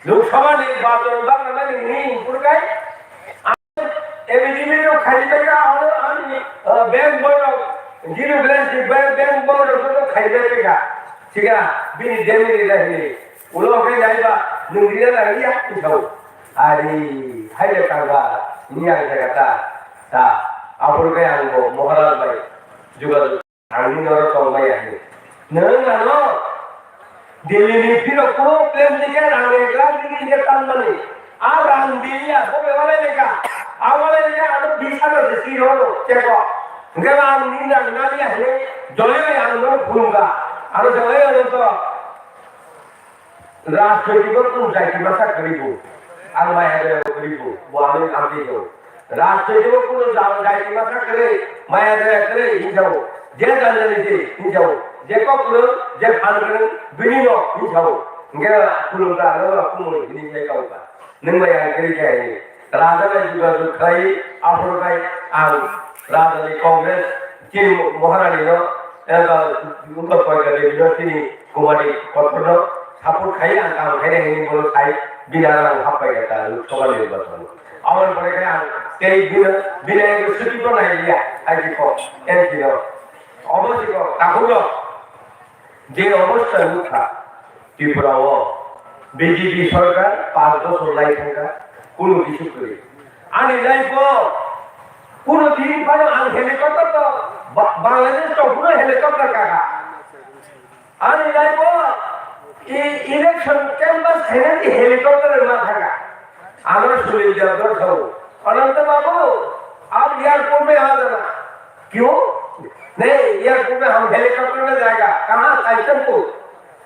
Lok Sabha ni nirbachon bangna ni ni purkai. Ebidi ni no khai bai ka, ano ani, eh, bank boy no, zero balance ni bank, bank boy no no khai bai ka. Siga, bini demi ni dahi. Ulo ke jai ba, nung dia la ya, insau. Ari, hai le kanga, ni ang jaga ta, ta. Apur ke ang mo, Maharaj bai, juga. Ang nini oro tongmaya hinwi. Nwng ano Delhi ni phirok kunu plan ni khe rang ek lakh nini je tanmani. A rang Delhi a bobe walai lekha. A walai lekha ano bish hajar se siro no cheko. Hwnkhe ba ang nini rang naliya hinwi dole bai ang nono phunukha. Ano se oi ano to. Rajnoitiko kunu jati basa kwrwi bo, ang maya daya kwrwi bo, bo ani amtwi do. Rajnoitiko kunu ja-, jati basa kwrwi, maya daya kwrwi hinjao. Je janjani se hinjao. Je kok kwrwng, je phan kwrwng, bini no hinjao. Hingke khulumkha ano kumu hini hinjai kauka. Nwng maya kwrwi khe hinwi. Raja bai jogajog khlai, aphuru bai ang Raja ni Congress, chini Maharani no, eba, wngkha Paikha Devi no, chini Kumari Kotor no support khai, ang kam khai hinwi bono sai, bini aro ang happai kha ta Lok Sabha nirbachon. Aboni pore khe ang tei bini, bini ang suti bo nai liya, I P ko, M P no. Obo si ko, takhuk no. Je obostha nukha Tripura o B J P sorkar panch bochor lai thangkha, kunu kichu kwrwi. Ani life o kunu din phano ang helicopter to Ba-, Bangladesh to kunu helicopter kaka. Ani life o e-, election canvass khainani helicopter ma thangkha. Ano Sunil Yadav thau. Ananta babu, aap airport mein aa jana. Kyun? Nahi, airport mein hum helicopter mein jayega. Kahan? Kanchanpur.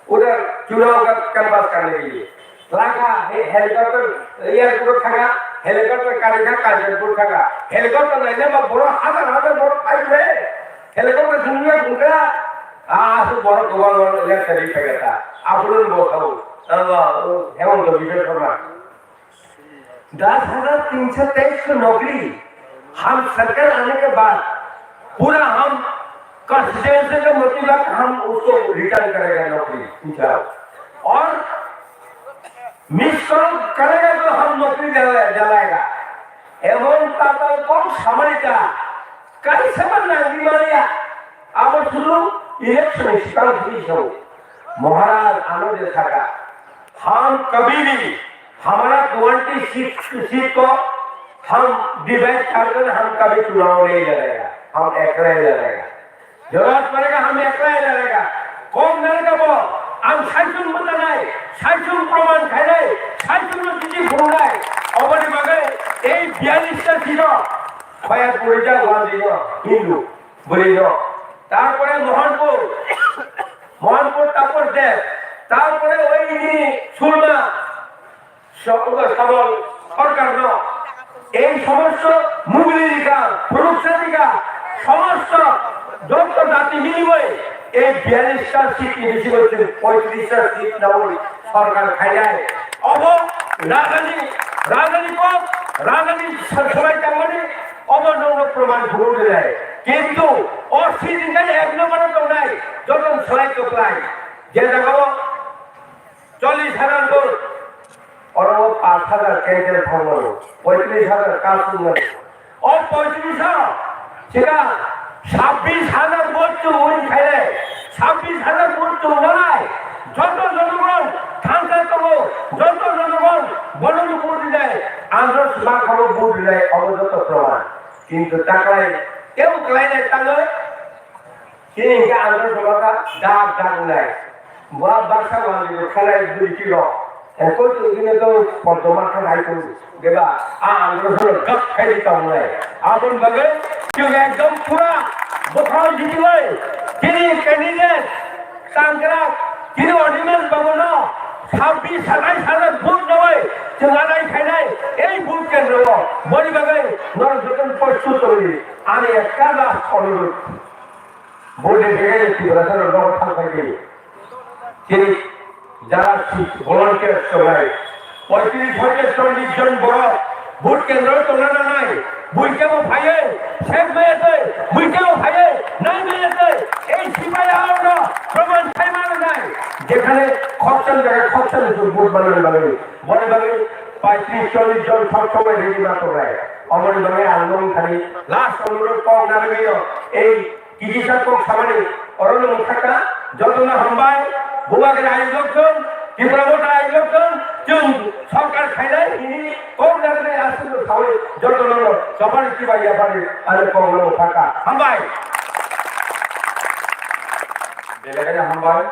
Udhar chunav ka canvass karne ke liye. Laka, he-, helicopter, airport thaka, helicopter kari kha, Kanchanpur thaka. Helicopter naina ba borok hazar hazar borok phai khe. Helicopter sungya thungkha. Ah, asu borok gobal gobal election ri phai kha. Aphuru bo thau. Abo, Hemanta Biswa Sarma. दस हज़ार तीन सौ तेईस को नौकरी हम सरकार आने के बाद पूरा हम कॉन्स्टिट्यूएंसी के मोती तक हम उसको रिटर्न करेगा नौकरी, पूछा। और मिस कॉल करेगा तो हम नौकरी दिला-, दिलाएगा। एवं ताता को समझ का कई समझ ना बीमारियां अब शुरू इलेक्शन स्टार्ट हुई हो। महाराज आनंद था का हम कभी भी, हमारा ट्वेंटी सिक्स सीट को हम डिवाइड कर कर हम कभी चुनाव नहीं लड़ेगा, हम अकेले लड़ेगा। जरूरत पड़ेगा, हम अकेले लड़ेगा। कौन लड़ेगा वो? हम साइसुन बता नहीं, साइसुन प्रमाण खाए नहीं, साइसुन में किसी भूल नहीं। और बड़ी मगर एक बयालीस का सीटों, खैरपुर जा, गांधी जो, हिंदू, बुरी जो। तारपरे मोहनपुर, मोहनपुर तापर देव, तारपरे ओई सुरमा, স-, সবল সরকার ন। এই সমস্ত মুগলি লেখা, পুরুষের লেখা, সমস্ত যত জাতি মিলিয়ে এই বিয়াল্লিশটা সিট নিয়েছিল, পঁয়ত্রিশটা সিট নেওয়ার সরকার খাইলায়। অব রাজধানী, রাজধানী পথ, রাজধানী স-, সবাই তেমনি অব নৌন প্রমাণ ঘুরে দেয়। কিন্তু অ সিট নিয়ে এক নম্বরে তো নাই, যত সবাই তো প্রায় যে জায়গাও চল্লিশ হাজার ভোট, ওরা পাঁচ হাজার ক্যান্সেল থাকলো, পঁয়ত্রিশ হাজার কাজ করলো। ও পঁয়ত্রিশ হাজার, সেটা ছাব্বিশ হাজার ভোট তো উইন খাইলে, ছাব্বিশ হাজার ভোট তো লড়াই, যত জনগণ থানসা তবো, যত জনগণ বড় ভোট দেয়, আমরা মাখাবো ভোট দেয়, অবযত প্রমাণ। কিন্তু টাকায় কেউ ক্লাইনে তাহলে তিনি আন্দোলন সভা ডাক ডাক নেয়। Ba baksa wali khalai bwrwi tiro. Ekoi to gine to podoma khalai to. Deba a andro solo gap khai di tong lai. Abon bagai chwng ekdom pura bokhol jiti lai. Chini candidate Sangkrak, chini ordinance babono sabbish satai satai vote noi. Chwng anai khainai ei vote kendro o. Boni bagai norok joton postut tongwi ani ekta last onurudh. Vote ni begai Tiprasa rok nogo thang khai di. Chini jara volunteer tongnai, poitris hoite chollis jon borok vote kendro tongna nangnai. Bui kebo phaiwi sek maya twi, bui kebo phaiwi nai maya twi. Ei sipai aono proman khai mano nai. Jekhane khoksan jaga khoksan vote banana bagwi. Boni bagwi poitris chollis jon sob somoi ready ma tongnai. Oboni bagwi ang nong thani last onurudh kok narwgwi o. Ei Kisa kok samani orono mungkhaka, jotono hambai, Bubagra ayuk lokchon, Tipra Motha ayuk lokchon, chwng sorkar khainai hini kok narwknai aswkno sawi jotono chobani kibai yapharwi ani kokno mungkhaka. Hambai. Belai kheno hambai,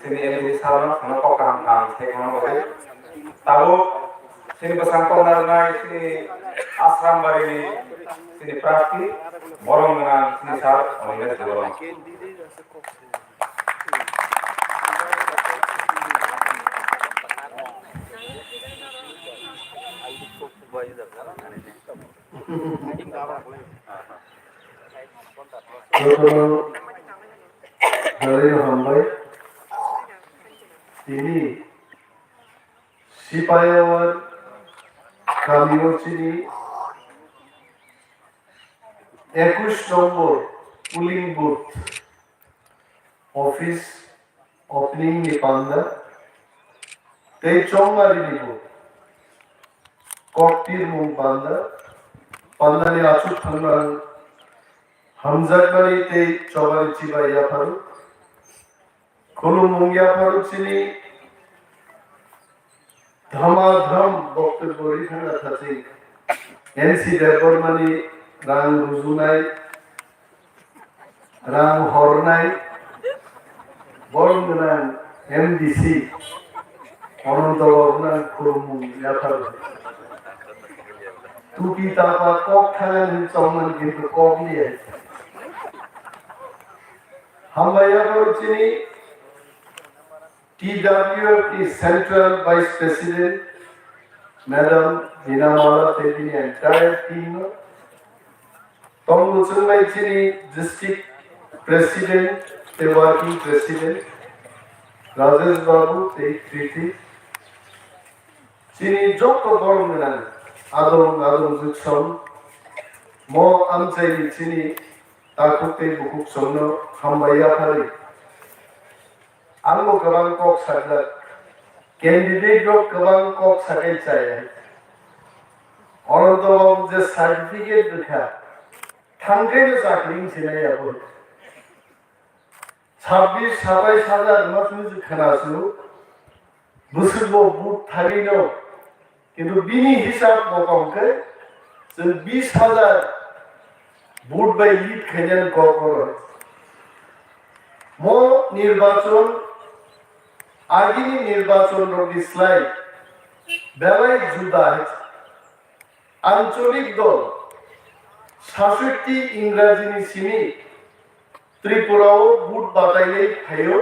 chini M D C sir no, kheno kok kaham kaham sai kheno bagwi. Tabuk Chini bwsang tongna rwnai chini Asrambari ni chini prarthi, borom gwnang chini sir Onimesh Debbarma. Jotono belai no hambai. Tini Sipayawar kamio chini ekush nombor polling booth office opening ni panda tei chongmari ni bo kok tirmung panda, panda ni achuk thangna hamjakmani tei chobani chibai yapharo. Khulumung yapharuk chini dhama dham boktobbo ri thangna thaching N C Debbarmani rang rujunai, rang hornai, borom gwnang M D C Ananto Babu nang khulumung yapharuk. Tupi tapa kok thangani chongmani kintu kok liya. Hambai yapharuk chini T W F ni Central Vice President, Madam Dina Mala tei bini entire team no, tongo chwngbai chini District President tei Working President, Rajesh Babu tei Kriti, chini joto borom gwnang adong adong jwksong mo amchaini chini takhuk tei bukhuk songno hambai yapharwi. Ang bo kwbang kok sajak. Candidate rok kwbang kok sakai chaya. Ananto Babu je certificate rwkha, thangkhe no chakri wngsinai abo. Sabbish satais hajar ma chwng khwnasu, bwswk bo vote thagwi no Kintu bini hisab bo tong khe chwng bis hajar vote bai lead khainani kok oro. Mo nirbachon, agini nirbachon rokni slai belai juda hai. Ancholik dol, saswkti Ingrajini simi Tripura o vote batainai phaio.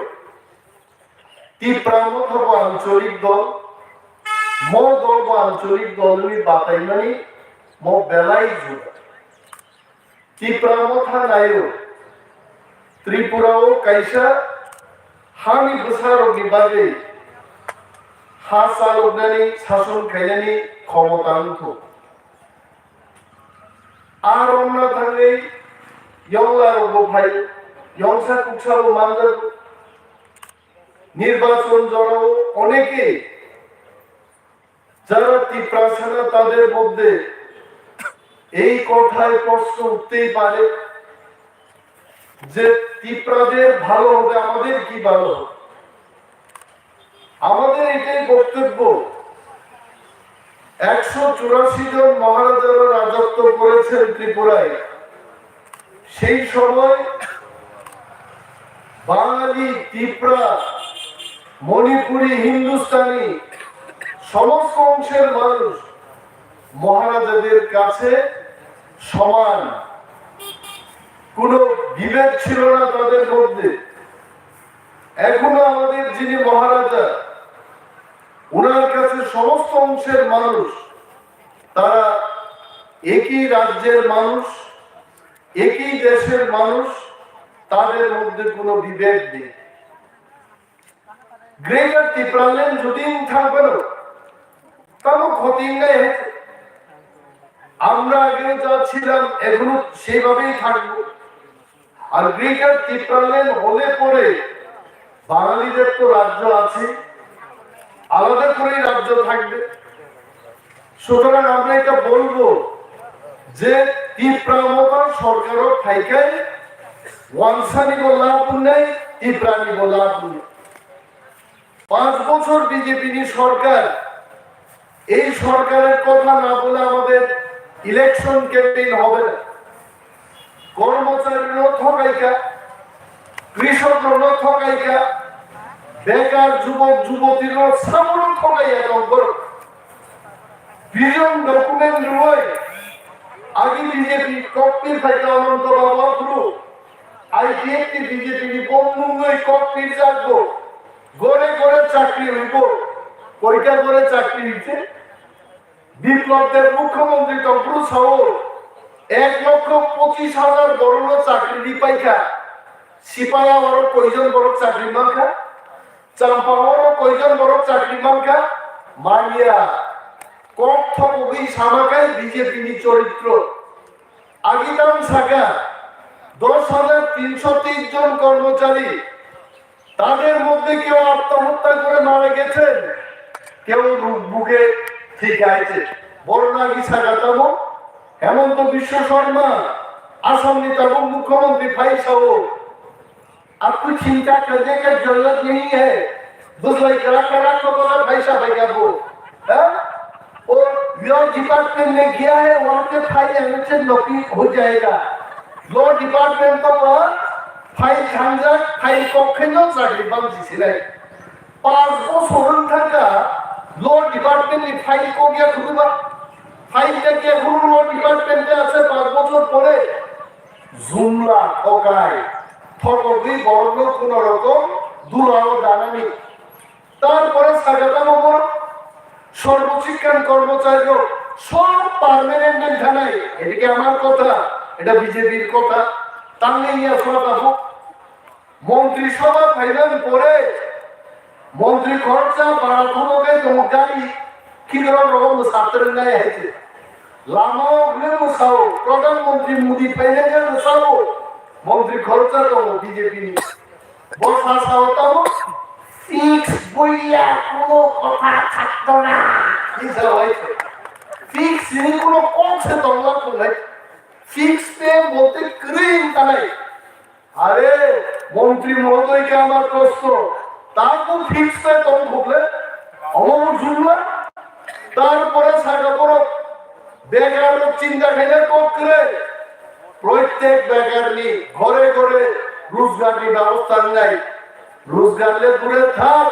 Tipra Motha bo ancholik dol, mo dol bo ancholik dol hwnwi bataimani mo belai juda. Tipra Motha naio, Tripura o kaisa hani bwsarokni bagwi ha chaloknani, sason khainani khomota wngkhu. A romna thangwi yonglarokbo phai, yongsa kuksabo manjago. নির্বাচন জনও অনেকেই যারা তিপ্রাসা না তাদের মধ্যে এই কথায় প্রশ্ন উঠতেই পারে যে তিপ্রাদের ভালো হবে, আমাদের কি ভালো হবে? আমাদের এটাই বক্তব্য, একশো চুরাশি জন মহারাজারা রাজত্ব করেছেন ত্রিপুরায়। সেই সময় বাঙালি, তিপ্রা, মণিপুরি, হিন্দুস্তানি, সমস্ত অংশের মানুষ মহারাজাদের কাছে সমান, কোনো বিভেদ ছিল না তাদের মধ্যে। এখনো আমাদের যিনি মহারাজা, ওনার কাছে সমস্ত অংশের মানুষ, তারা একই রাজ্যের মানুষ, একই দেশের মানুষ, তাদের মধ্যে কোনো বিভেদ নেই। গ্রেটার টিপ্রাল্যান্ড যদি থাকবে না, তাহলে ক্ষতি নেই। আমরা আগেও যা ছিলাম, এখনো সেইভাবেই থাকবো। আর গ্রেটার টিপ্রাল্যান্ড হলে পরে বাঙালিদের তো রাজ্য আছে, আলাদা করেই রাজ্য থাকবে। সুতরাং আমরা এটা বলবো যে টিপ্রা মতার সরকারও থাইকাই ওয়ানসানি বলা আপনি, টিপ্রানি বলা আপনি। পাঁচ বছর বিজেপি নি সরকার, এই সরকারের কথা না বলে আমাদের ইলেকশন ক্যাম্পেইন হবে না। কর্মচারীরও ঠকাইকা, কৃষকরও ঠকাইকা, বেকার যুবক যুবতীরও সামনে ঠকাইয়া নম্বর। ভিজন ডকুমেন্ট রুই আগে বিজেপি ককপির ফাইকা অনন্ত বাবা গুরু আইপিএফটি বিজেপি নি বন্ধু নই ককপির জাগো। ঘরে ঘরে চাকরি হইব। কয়টা ঘরে চাকরি হইছে? বিপ্লব দেব মুখ্যমন্ত্রী তখন সাও এক লক্ষ পঁচিশ হাজার বড় চাকরি দি পাইখা। সিপাহী আরো কয়জন বড় চাকরি মানখা? চাম্পাহাওরও কয়জন বড় চাকরি মানখা? মানিয়া। কম থকবি সামাকাই বিজেপি নি চরিত্র। আগিতাম সাকা দশ হাজার তিনশো তেইশ জন কর্মচারী, তাদের মধ্যে কেউ আত্মহত্যা করে মারা গেছেন, কেউ রু-, বুকে ঠিক আছে। বড় নাগি সাকাতামো হেমন্ত বিশ্ব শর্মা, আসাম নেতাবো মুখ্যমন্ত্রী ফাইসাও। आपको चिंता करने का जरूरत नहीं है। दूसरे करा करा को बोला पैसा भैया वो, हाँ? और लॉ डिपार्टमेंट में गया है, वहाँ पे फाइल एमएचए नौकरी हो जाएगा। लॉ डिपार्टमेंट तो वहाँ फाइल झांझट, फाइल को खेलो चाकरी बंद जिसने। পাঁচ বছর থাকা ল ডিপার্টমেন্ট ফাইল কো গিয়া খুলবা, ফাইল কে গিয়া খুলু ল ডিপার্টমেন্টে আছে পাঁচ বছর পরে। জুমলা ঠকাই, ঠকবি বরং কোনো রকম দুলাও দানানি। তারপরে সাগাতা নম্বর সর্বশিক্ষণ কর্মচারী সব পার্মানেন্ট থানায়। এদিকে আমার কথা, এটা বিজেপির কথা। তাহলে ইয়া শোনা পাবো। মন্ত্রিসভা ফাইনাল পরে মন্ত্রী খরচা বাড়া কোনো গে তো গাড়ি কি করে রকম ছাত্র নাই হয়েছে। লামাও গেলে মশাও, প্রধানমন্ত্রী মোদি ফাইনাল মশাও, মন্ত্রী খরচা তো বিজেপি। বসা সাও তাও ফিক্স বইয়া কোনো কথা থাকতো না। কি স্যার হয়েছে? ফিক্স নিয়ে কোনো কম সে দমলা তো নাই। ফিক্স পে বলতে ক্রিম তা নাই। আরে, মন্ত্রী মহোদয়কে আমার প্রশ্ন, তা তো ফিক্স পে তখন ঘটলে অমর জুমলা। তারপরে সাগা বড় বেকার চিন্তা খাইলে ককরে প্রত্যেক বেকার নি ঘরে ঘরে রোজগার নি ব্যবস্থা নাই। রোজগার লে দূরে থাক,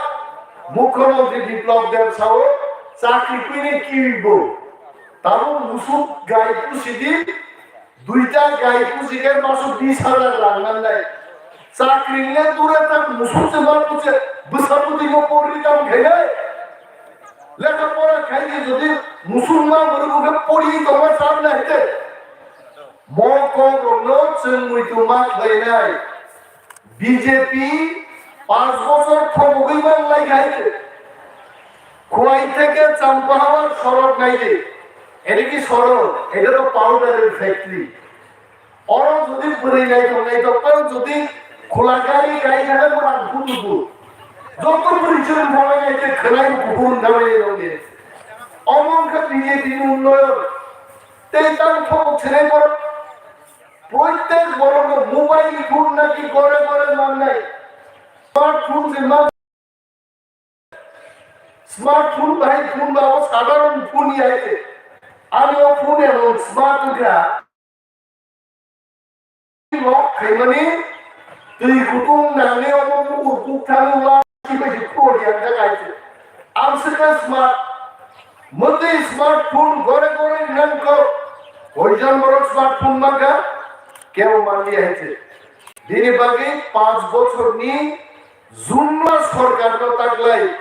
মুখ্যমন্ত্রী বিপ্লব দেব সাহু চাকরি পেলে কি হইব? তারও মুসুক গাই পুষি দিন দুইটা গাই পুষিকে মাসে বিশ হাজার রাখলাম নাই। চাকরি নিয়ে দূরে থাক, মুসুক যে বার করছে, বুসাবুদি গো পড়ি দাম খেলে। লেখাপড়া খাইলে যদি মুসলমান গরিবকে পড়ি তোমার সামনে হেঁটে। মকরনো চুমুই তুমা খাই নাই। বিজেপি পাঁচ বছর ক্ষমতায় বাংলায় খাইছে। খোয়াই থেকে চাম্পাহাওয়ার সড়ক নাই রে। এটা কি সড়ক? এটা তো পাউডারের ফ্যাক্টরি। ওরা যদি পুরি নাই তো নাই তো কেউ যদি খোলা গাড়ি গাড়ি থাকে ওরা ঘুরবো। যত পুরি চুরি ভাবে নাই যে খেলাই কুকুর ভাবে এই রঙে। অমনকে বিজেপি উন্নয়ন। তেই তার খবর ছেড়ে পড়ো। প্রত্যেক বড় মোবাইল ফোন নাকি ঘরে ঘরে মান নাই। স্মার্টফোন যে মান, স্মার্টফোন ভাই ফোন বাবু সাধারণ ফোনই আছে। আমি ও ফোন এবং স্মার্ট উঠা লক খাইমানি তুই কুটুম নামে অমুক উকুক থানো Sibasi kori ang jaga aise. Ang sika smart. Mwtwi smartphone gore gore nangkok. Koijon borok smartphone mangkha? Kebo manliya hinse. Bini bagwi panch bochorni jumla sorkarno taklai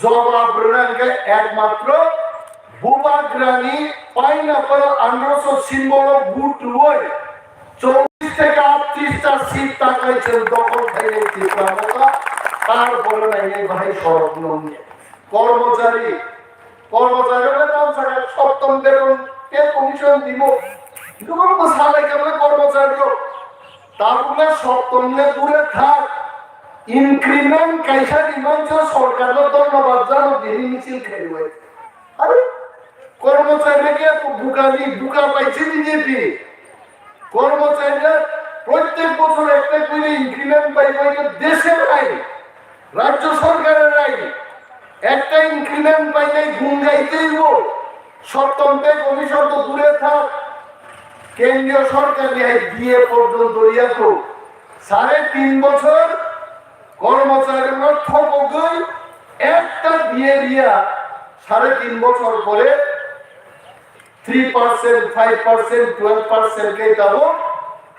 jobab rwna hwnkhe ekmatro Bubagrani pineapple androso symbol-o vote rwui chobbish theke attrish ta seat taklai chwng dokhol khainai Tipra Motha, tarpore nainai bahai sorok nongni. Kormochari, kormochari rok tam saka soptom beton pay commission dimo. Gubang bwsa lai khe kormochari rok. Tabukle soptom le dure thak. Increment kaisa di mansa sorkarno dhonnobad jano dini misil khairwi. Are, kormochari rok ya bukani buka paisi B J P. Kormochari rok prottek bochor ekta kori increment pai pai desher ai. Rajya sorkarer ai ekta increment painai gungai teibo soptom pay commission to dure thak, kendriyo sorkarni hai D A porjonto riya to sare tin bochor kormocharirokno thopogwi ekta D A riya, sare tin bochor pore three percent, five percent, twelve percent khe tabuk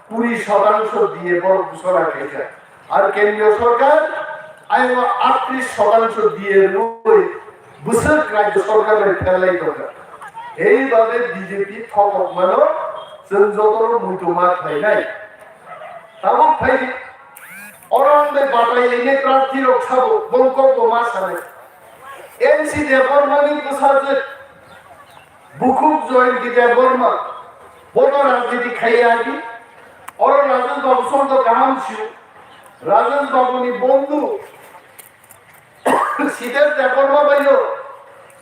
kuri shotangso D A borok busora khaikha. Ar kendriyo sorkar ayung attrish shotangso D A rwui bwswk rajya sorkar bai pherlai tongkha. Ei babe B J P thokok mano chwng jotono muitu ma khlainai. Tabuk phaidi oro ang bai batai lainai prarthi rok sabo bongkok bo ma sanai. N C Debbarmani bwsajwk Bukhuk Jayanti Debbarma, bono rajniti khaiya agi. Oro Rajesh Babu songdo kaham sio. Rajesh Babu ni bondhu Siddharth Debbarma bayo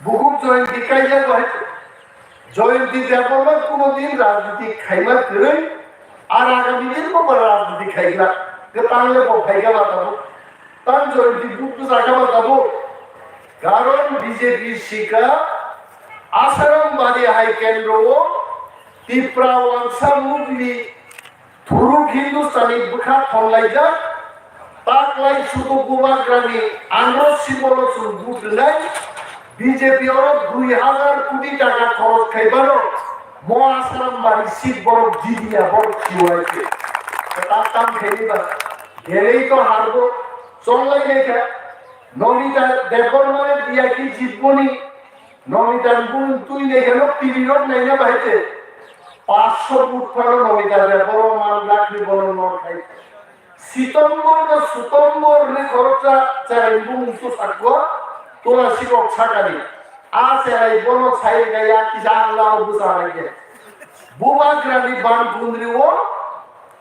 Bukhuk Jayanti kaiya bai. Jayanti Debbarma kuno din rajniti khaima kwrwi, ar agami din bo ba rajniti khaigra. Kwtang le bo phaiga ba tabuk. Tang Jayanti bukhuk sakha ba tabuk. Karon B J P sika Asaram Bari Hai Kendro o Tipra Wangsa Mugni Thuruk Hindustani bwkha thonlaijak, taklai sudu Bubagrani andro sibolo chwng vote rwnai, B J P oro dui hazar koti taka khoros khaibano, mo Asaram Bari seat borok jidiya borok khiwai khe. Tak tam khaini ba, gerei to harbo, chonglai naikha, Nonita Debbarmare diya ki jitboni, Nonita bung tui naikha no tini rok naina bahai khe, paanch sho vote phano Nonita Debbarma man lakni bono nor khai. Sitombor no Sutombor ni khoroksa cherai bumung tu sakgo, Tulasi rok sakani. A cherai bono sai ga ya kisa ang lao bwsa rai ge. Bubagrani ban kundri o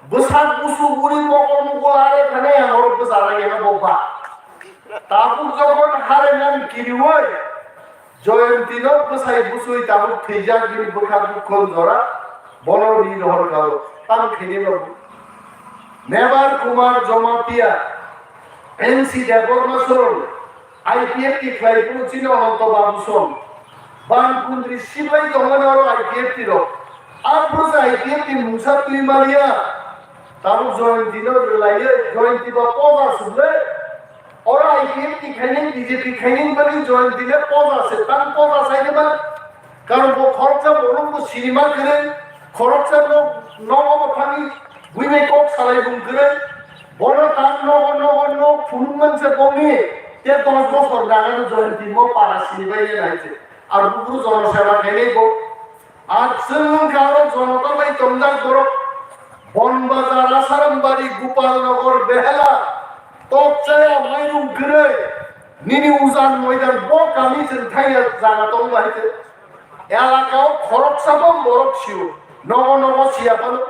bwsa busu buri mokol mukol are thane ang oro bwsa rai ge bo ba. Tabuk jokon hare nang kiriwoi. Joyantino bwsai bwswi tabuk thwijak bini bwkha bukhon jora, bono ri rohor karo, tamo khainai babu. Mebar Kumar Jamatia, N C Debbarma song, I P F T khlai phuru chini Ananto Babu song, ban kundri sibai tongmani oro I P F T rok. Aphuru se I P F T mungsa twi maliya, tabuk Joyantino rwlaiwi, Joyanti ba poja suble, Oro I P F T khainai, B J P khainai bani Joyantile poja se, tang poja sainai ba. Karon bo khoroksa borok bo sinima kwrwi, khoroksa nok, nogo bo thangwi buinai kok salai bung kwrwi. Bono tang nogo, nogo, nok phunuk man se bongni, te dos bosor nagano Joyanti mo para sinibai nai se. Ar buburu jono seba khainai bo. Ar chwng wngkha oro jonota bai tongjak borok. Bonbazar, Asarambari, Gopalnagar, Behela, Tokchaya, Mairung kwrwi, nini ujan moidan bo kami chwng thangya jaga tong bai khe. Elaka o khoroksa bo borok sio, nogo nogo siya phano.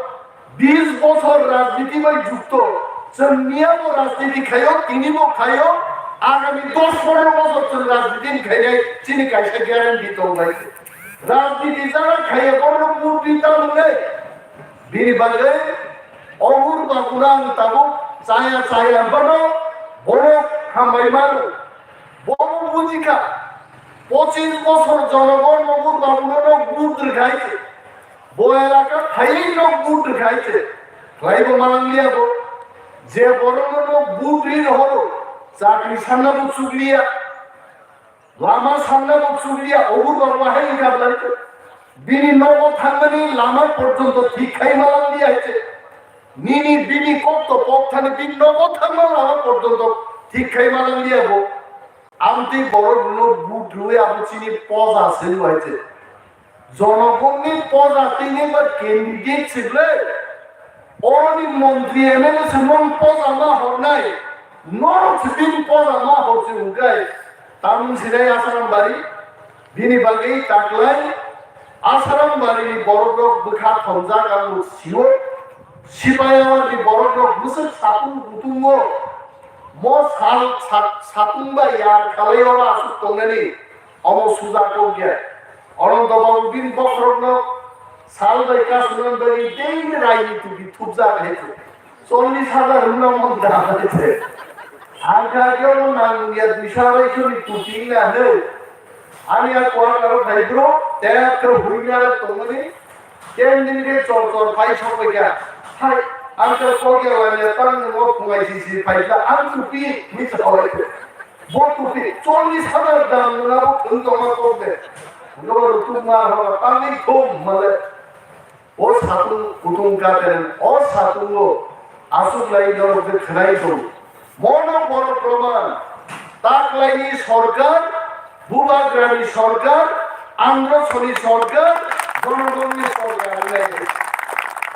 Bis bochor rajniti bai jukto, chwng miya bo rajniti khaio, tini bo khaio, agami dos pondro bochor chwng rajniti khainai chini kaisa guarantee tong bai. Rajniti jara khaiya borok murti ta nungnai. Bini bagwi obur bagura ang tabuk chaya chaya bano borok hambai mano. Bobo bujikha, pochis bochor jonogon obur baguno nok but rwkhai se. Bo elaka phaiwi nok but rwkhai se. Khlaibo manang liya bo. Je borokno nok but ri rohoro, Chakri sanna bo chukliya, lama sanna bo chukliya, obo rok bahai wngkha bwlai. Bini nogo thangmani lama porjonto thik khai malangliya hai se. Nini bini kokto pok thani bini nogo thangma lama porjonto thik khai malangliya bo. Amtwi borok no but rwi abo chini poja se bo hai se. Jonogonni poja tini ba candidate se bwle. Oroni montri M L A se non poja ma hornai. Norok se bini poja ma hor se hwnkhe. Tamung sinai Asaram bari. Bini bagwi taklai Asaram barini borok rok bwkha thomjak ang sio. Sipaiyawani borok rok bwswk satung kutungo. Mo sal sat-, satung ba yar khalai oro aswk tongnani. Omo suja kok ya. Ananto Babu bini bokhorokno sal bai kasunani bagwi daily raini tupi thupjak hai se. Chollish hajar rwna mon da hai se. Ang kha khe omo nang ya duiso arai soni tupi wngna hwnwi. Ani a quarter o phai bro, tep khe huina tongmani. Ken din khe chor chor phai sok bai kha. Hai, ang khe kok ya wanya tang mo phungai si si phai kha. Ang tupi mi sa wai. Bo tupi chollish hajar dam nuna bo thung tongma kok de. Noro rutuk ma hora tangwi thum male. O satung kutung katen, o satungo aswk lai norok de khwnai tong. Mono borok proman, taklaini sorkar, bubagrani sorkar, Andhra Soni sorkar, jonogonni sorkar lai.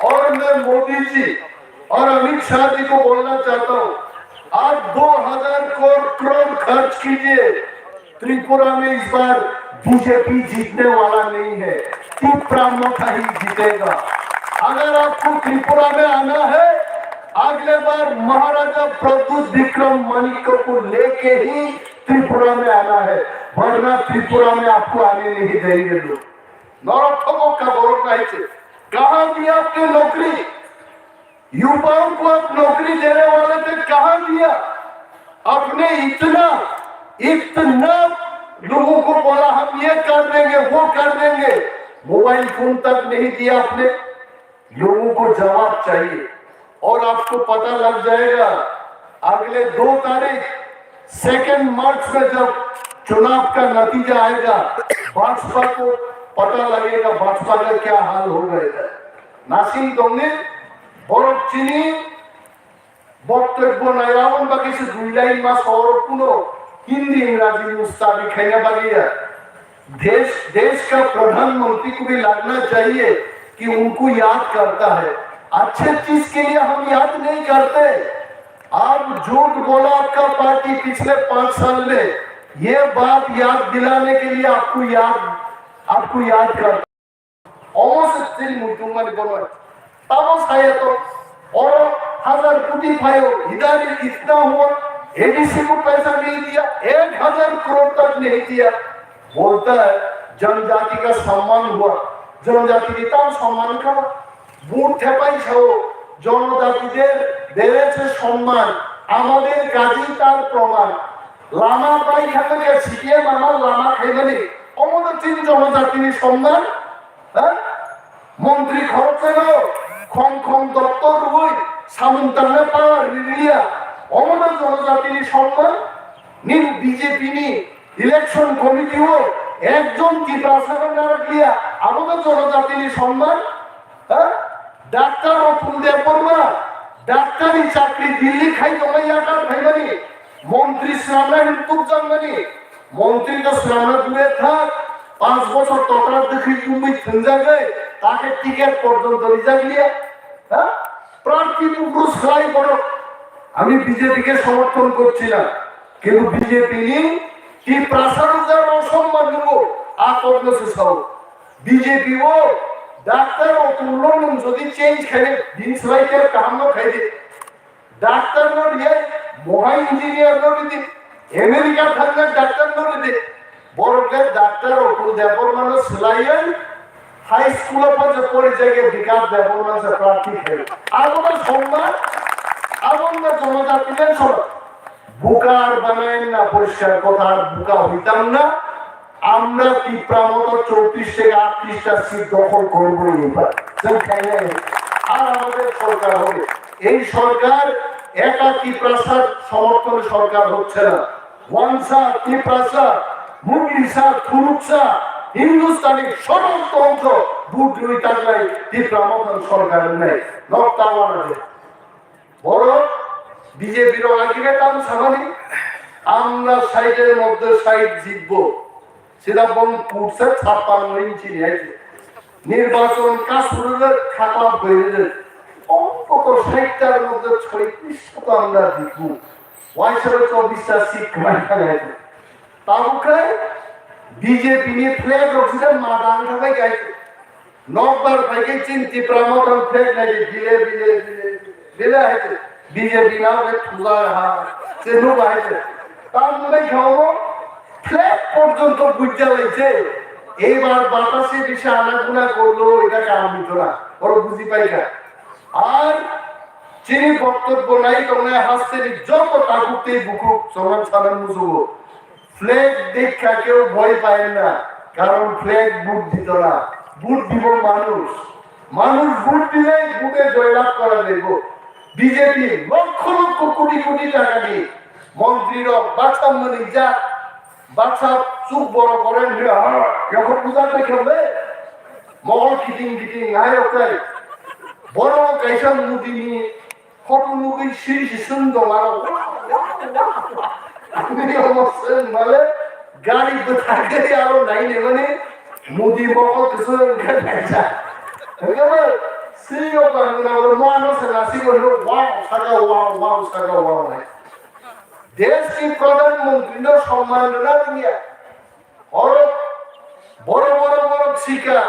Aur main Modi ji aur Amit Shah ji ko bolna chahta hoon, aap do hazar kor-, crore kharch kijiye, Tripura में इस बार बीजेपी जीतने वाला नहीं है, तिपरा मोथा ही जीतेगा। अगर आपको त्रिपुरा में आना है, अगले बार महाराजा प्रद्युत विक्रम माणिक्य को लेके ही त्रिपुरा में आना है, वरना त्रिपुरा में आपको आने नहीं देंगे लोग। नरक थोबो का बरक नहीं थे। कहाँ दिया आपने नौकरी? युवाओं को आप नौकरी देने वाले थे, कहाँ दिया आपने? इतना, इतना लोगों को बोला हम ये कर देंगे, वो कर देंगे, मोबाइल फोन तक नहीं दिया आपने। लोगों को जवाब चाहिए और आपको पता लग जाएगा अगले दो तारीख, सेकेंड मार्च में जब चुनाव का नतीजा आएगा, भाजपा को पता लगेगा भाजपा का क्या हाल हो गया है। Nasing tongni borok chini boktobbo nai aboni bagwi se dui line ma soro kuno Hindi Ingraji ni ustadi khaina bagwi ya. देश, देश का प्रधानमंत्री को भी लगना चाहिए कि उनको याद करता है। अच्छे चीज के लिए हम याद नहीं करते। आप झूठ बोला आपका पार्टी पिछले पांच साल में, ये बात याद दिलाने के लिए आपको याद, आपको याद करता। Omo se chini muitung mani bono. Tamo saya to, oro hazar koti phaio, idhar itna hua, A D C ko paisa nahi diya, ek hazar crore tak nahi diya. बोलता है, जनजाति का सम्मान हुआ, जनजाति की तम सम्मान करा। বুট থেপাই ছাও, জনজাতিদের বেড়েছে সম্মান, আমাদের কাজই তার প্রমাণ। লামা পাই খাবে সিপিএম আমার লামা খাইবানি, অমন তিন জনজাতির সম্মান, হ্যাঁ? মন্ত্রী খরচ হলো, খম খম দপ্তর রুই, সামুন তামনে পাওয়ার রিলিয়া, অমন জনজাতির সম্মান, নিন বিজেপি নি ইলেকশন কমিটিও একজন ত্রিপুরা সারা না রাখলিয়া, আমাদের জনজাতির সম্মান, হ্যাঁ? ডাক্তার অতুল দেববর্মা, ডাক্তারি চাকরি দিল্লি খাই তোমার ইয়াকার ভাইবানি, মন্ত্রী শ্রামনা হিন্দুক জানবানি, মন্ত্রী তো শ্রামনা দূরে থাক, পাঁচ বছর ততরা দেখি তুমি থুঞ্জাগে, তাকে টিকিট পর্যন্ত রিজার্ভ নিয়ে, হ্যাঁ? প্রার্থী পুরুষ খাই বড়। আমি বিজেপিকে সমর্থন করছি না, কিন্তু বিজেপি নিয়ে ত্রিপুরা সারা যারা অসম্মান নেব, আর কংগ্রেসে সব। বিজেপি ও ডাক্তার অতুল লো নুন যদি চেঞ্জ খাইলে দিন সবাইকে কাহান্ন খাইলে ডাক্তার লো রিয়ে মহা ইঞ্জিনিয়ার লো রিদি আমেরিকা থাকলে ডাক্তার লো রিদি বড়কে ডাক্তার অতুল দেববর্মা লো সিলাইয়েন হাই স্কুল পর্যন্ত পড়ে জায়গায় বিকাশ দেববর্মা সে প্রার্থী খাই। আবো সম্মান, আবো জনজাতি সব বুকার বানায় না পরিষ্কার কথা আর বুকা হইতাম না। আমরা ত্রিপুরা মতো চৌত্রিশ থেকে আটত্রিশটা সিট দখল করবো এবার। আর আমাদের সরকার হবে। এই সরকার একা তিপ্রাসার সমর্থনে সরকার হচ্ছে না। ওয়াংসা, তিপ্রাসা, মুগলিসা, থুরুকসা, হিন্দুস্তানি সমস্ত অংশ ভোট দুই টাকায় তিপ্রা মথন সরকার নেই। নক্তা ওয়ানাদে। বড় বিজেপির আগে তাম সামানি আমরা ষাটের মধ্যে ষাট জিতবো। সেটা বন কুটসে ছাপ্পান্ন ইঞ্চি নিয়ে নির্বাচন কাজ শুরু হলে খাতা বেরিয়ে অন্তত ষাটটার মধ্যে ছয়ত্রিশটা তো আমরা জিতবো। ওয়াইসবে চব্বিশটা সিট কমাই খাবে। তাবুকে বিজেপি নিয়ে ফ্ল্যাগ রক্সিতে মাদান খাবে গাইছে। নকবার ভাইকে চিন ত্রিপুরা মতন ফ্ল্যাগ নাকি বিলে বিলে বিলে বিলে আছে। বিজেপি না হলে খুদা হা সে নুবা আছে। তার মধ্যে খাওয়াবো ফ্ল্যাগ পর্যন্ত বুঝতে হয়েছে। এইবার বাতাসে বেশি আনাগোনা করলো, এটা কাম হইতো না। ওরা বুঝি পাই না। আর চিনি বক্তব্য নাই, তোমরা হাসতে যত তাকুতে বুকুক সমান সাধারণ বুঝবো। ফ্ল্যাগ দেখা কেউ ভয় পায় না, কারণ ফ্ল্যাগ ভোট দিত না, ভোট দিব মানুষ। মানুষ ভোট দিলে ভোটে জয়লাভ করা যাইব। বিজেপি লক্ষ লক্ষ কোটি কোটি টাকা দিয়ে মন্ত্রীরা বাচ্চা মনে যা বাচ্চা চুপ বড় করেন, এখন বুঝাতে খেলবে মহল কিটিং কিটিং নাই ওটাই। বড় কাইসা মুদিনি ফটো নুগui siri si sung dong aro. Ani omo sung male gari bwthagwi aro naini mani mudi mokol kwswng khe naijak. Hwnkhe bo siri o bangwna bo mano se nasi bo hino wow saka wow wow saka wow hai. Desh ki pradhan mantri no somman rwna rwngya. Oro borok borok borok sika,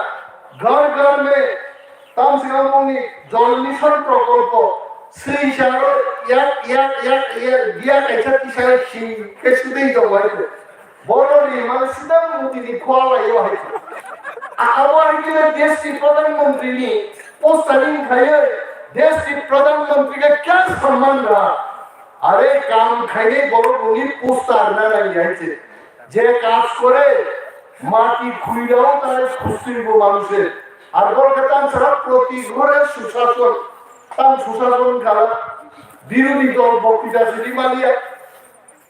ghar ghar me, tamsika mungni jol mission prokolpo, swi saro yak yak yak yak biya kaisa tisa si ke sudei jawai ko. Boro ni mane sida muti ni khwala yo hai ko. Abo hai kile desh ni pradhan mantri ni postaring khaye, desh ni pradhan mantri ke kya samman raha? Are kam khainai borok rokni poster na nang ya hai se. যে কাজ করে মাটি খুইরাও তারা খুশি মানুষের। আর বলকে তাম সারা প্রতি ঘরে সুশাসন, তাম সুশাসন খালা বিরোধী দল বক্তৃতা যদি মালিয়া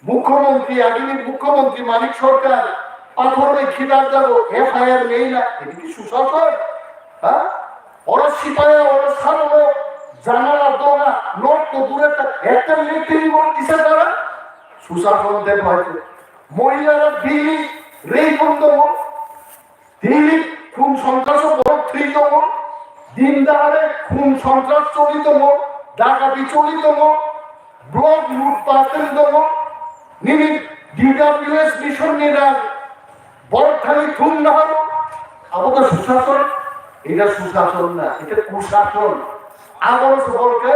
মুখ্যমন্ত্রী, আগামী মুখ্যমন্ত্রী মানিক সরকার পাথর খিদার যাবো, এফআইআর নেই না, এটা কি সুশাসন? হ্যাঁ, ওরা সিপাহী, ওরা সামনে জানালা দোনা, নোট তো দূরে থাক, একটা মিটিং বোর্ড দিছে তারা সুশাসন দেব হয়তো। মহিলারা দিল্লি রেপ বন্ধ হোক, দিল্লি খুন সন্ত্রাস বন্ধ ঠিক হোক, দিন দাহারে খুন সন্ত্রাস চলিত হোক, ডাকাতি চলিত হোক, ব্লক লুটপাট চলিত হোক, নিমি ডিডাব্লিউএস মিশন নিরাম বরথানি থুম নাহারো, abo khe susasón, এটা susasón na, এটা kusasón. Abo se bol khe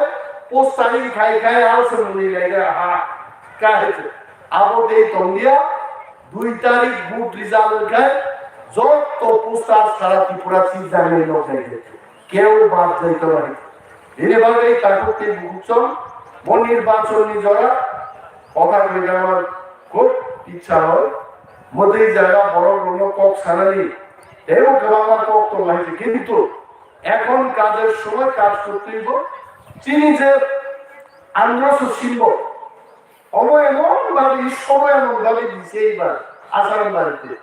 postari khai khai aro se muni lai ha ka he. Abo de tongya dui tarik vote result khai joto postar sara Tripura si janai lok jai de. Keu bad jai to nahi. Ini bagwi takhuk tei bukhuk song, bo nirbachon ni jora, kotha koi jana khub ichha hoi, mwtwi jaga borok rokno kok sanani, teibo kwbangma kok tong lai se, kintu ekhon kajor somoi kaj korteibo chini je androso simbo, Omo emon bhabe, sobo emon bhabe dise iba Asaram barite.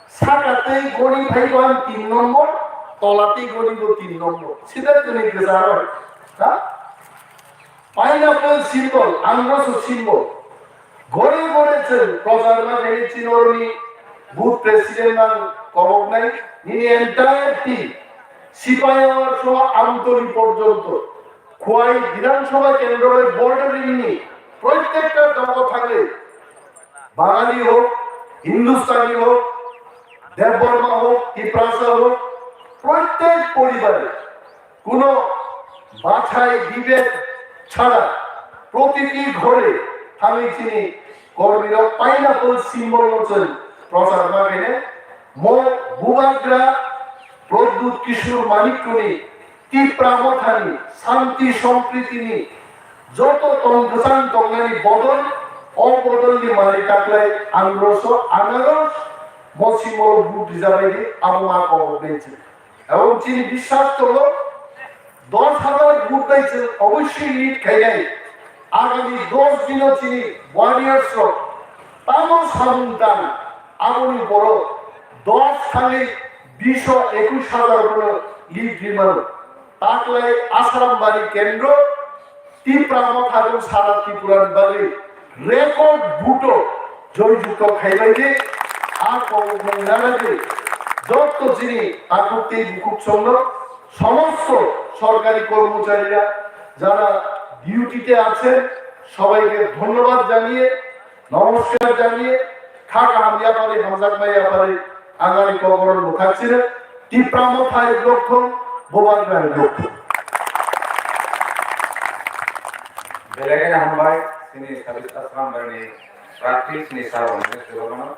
Saka tei goni phaibo ang tin nombor, tola tei goni bo tin nombor. Sida tini kwcharo. Ha? Pineapple symbol, androso symbol. Gore gore chwng prochar ma khaini chinorni booth president nang koboknai, nini entire team. Sipaiyawar soho Amtoli porjonto. Khwai Bidhan Sabha kendror bordering ni protyekta dogo thangwi, Bangali hok, Hindustani hok, Debbarma hok, Tiprasa hok, protyek poribare kuno bachai bibek chhara protiti ghore thangwi chini kormirok pineapple symbol no chwng prochar ma khaine mo bubagra Pradyut Kishore Manikyani Tipra Mothani Shanti Sampritini joto tong kwchang tongnani bodol, o bodolni malik taklai androso anaros mo simolo vote rijabaidi abo ma kobok benchi. Ebong chini biswas tongo dos hajar vote bai chwng obossoi lead khainai. Agami dos dino chini warriors rok tamo samung tang, aboni borok dos thangwi bish ekush hajar bono lead rimano. Taklai Asarambari kendro Tipra Motha jwng sara Tripura ni bagwi record vote o joy jukto khaibai di, a kok mung nana di, jotto chini takhuk tei bukhuk chongno, somosto sorkari kormochari ra jara duty te achen, sobaike dhonnobad janiye, নমস্কার জানিয়ে, kha kaham yapari, hamjakma yapari, ang ani kokborok mwthak chino, Tipra Motha Lokthong, Bubagra Lokthong. Belai kheno hambai, chini Sabit Asrambari ni prarthi, chini sir Animesh Debbarmano.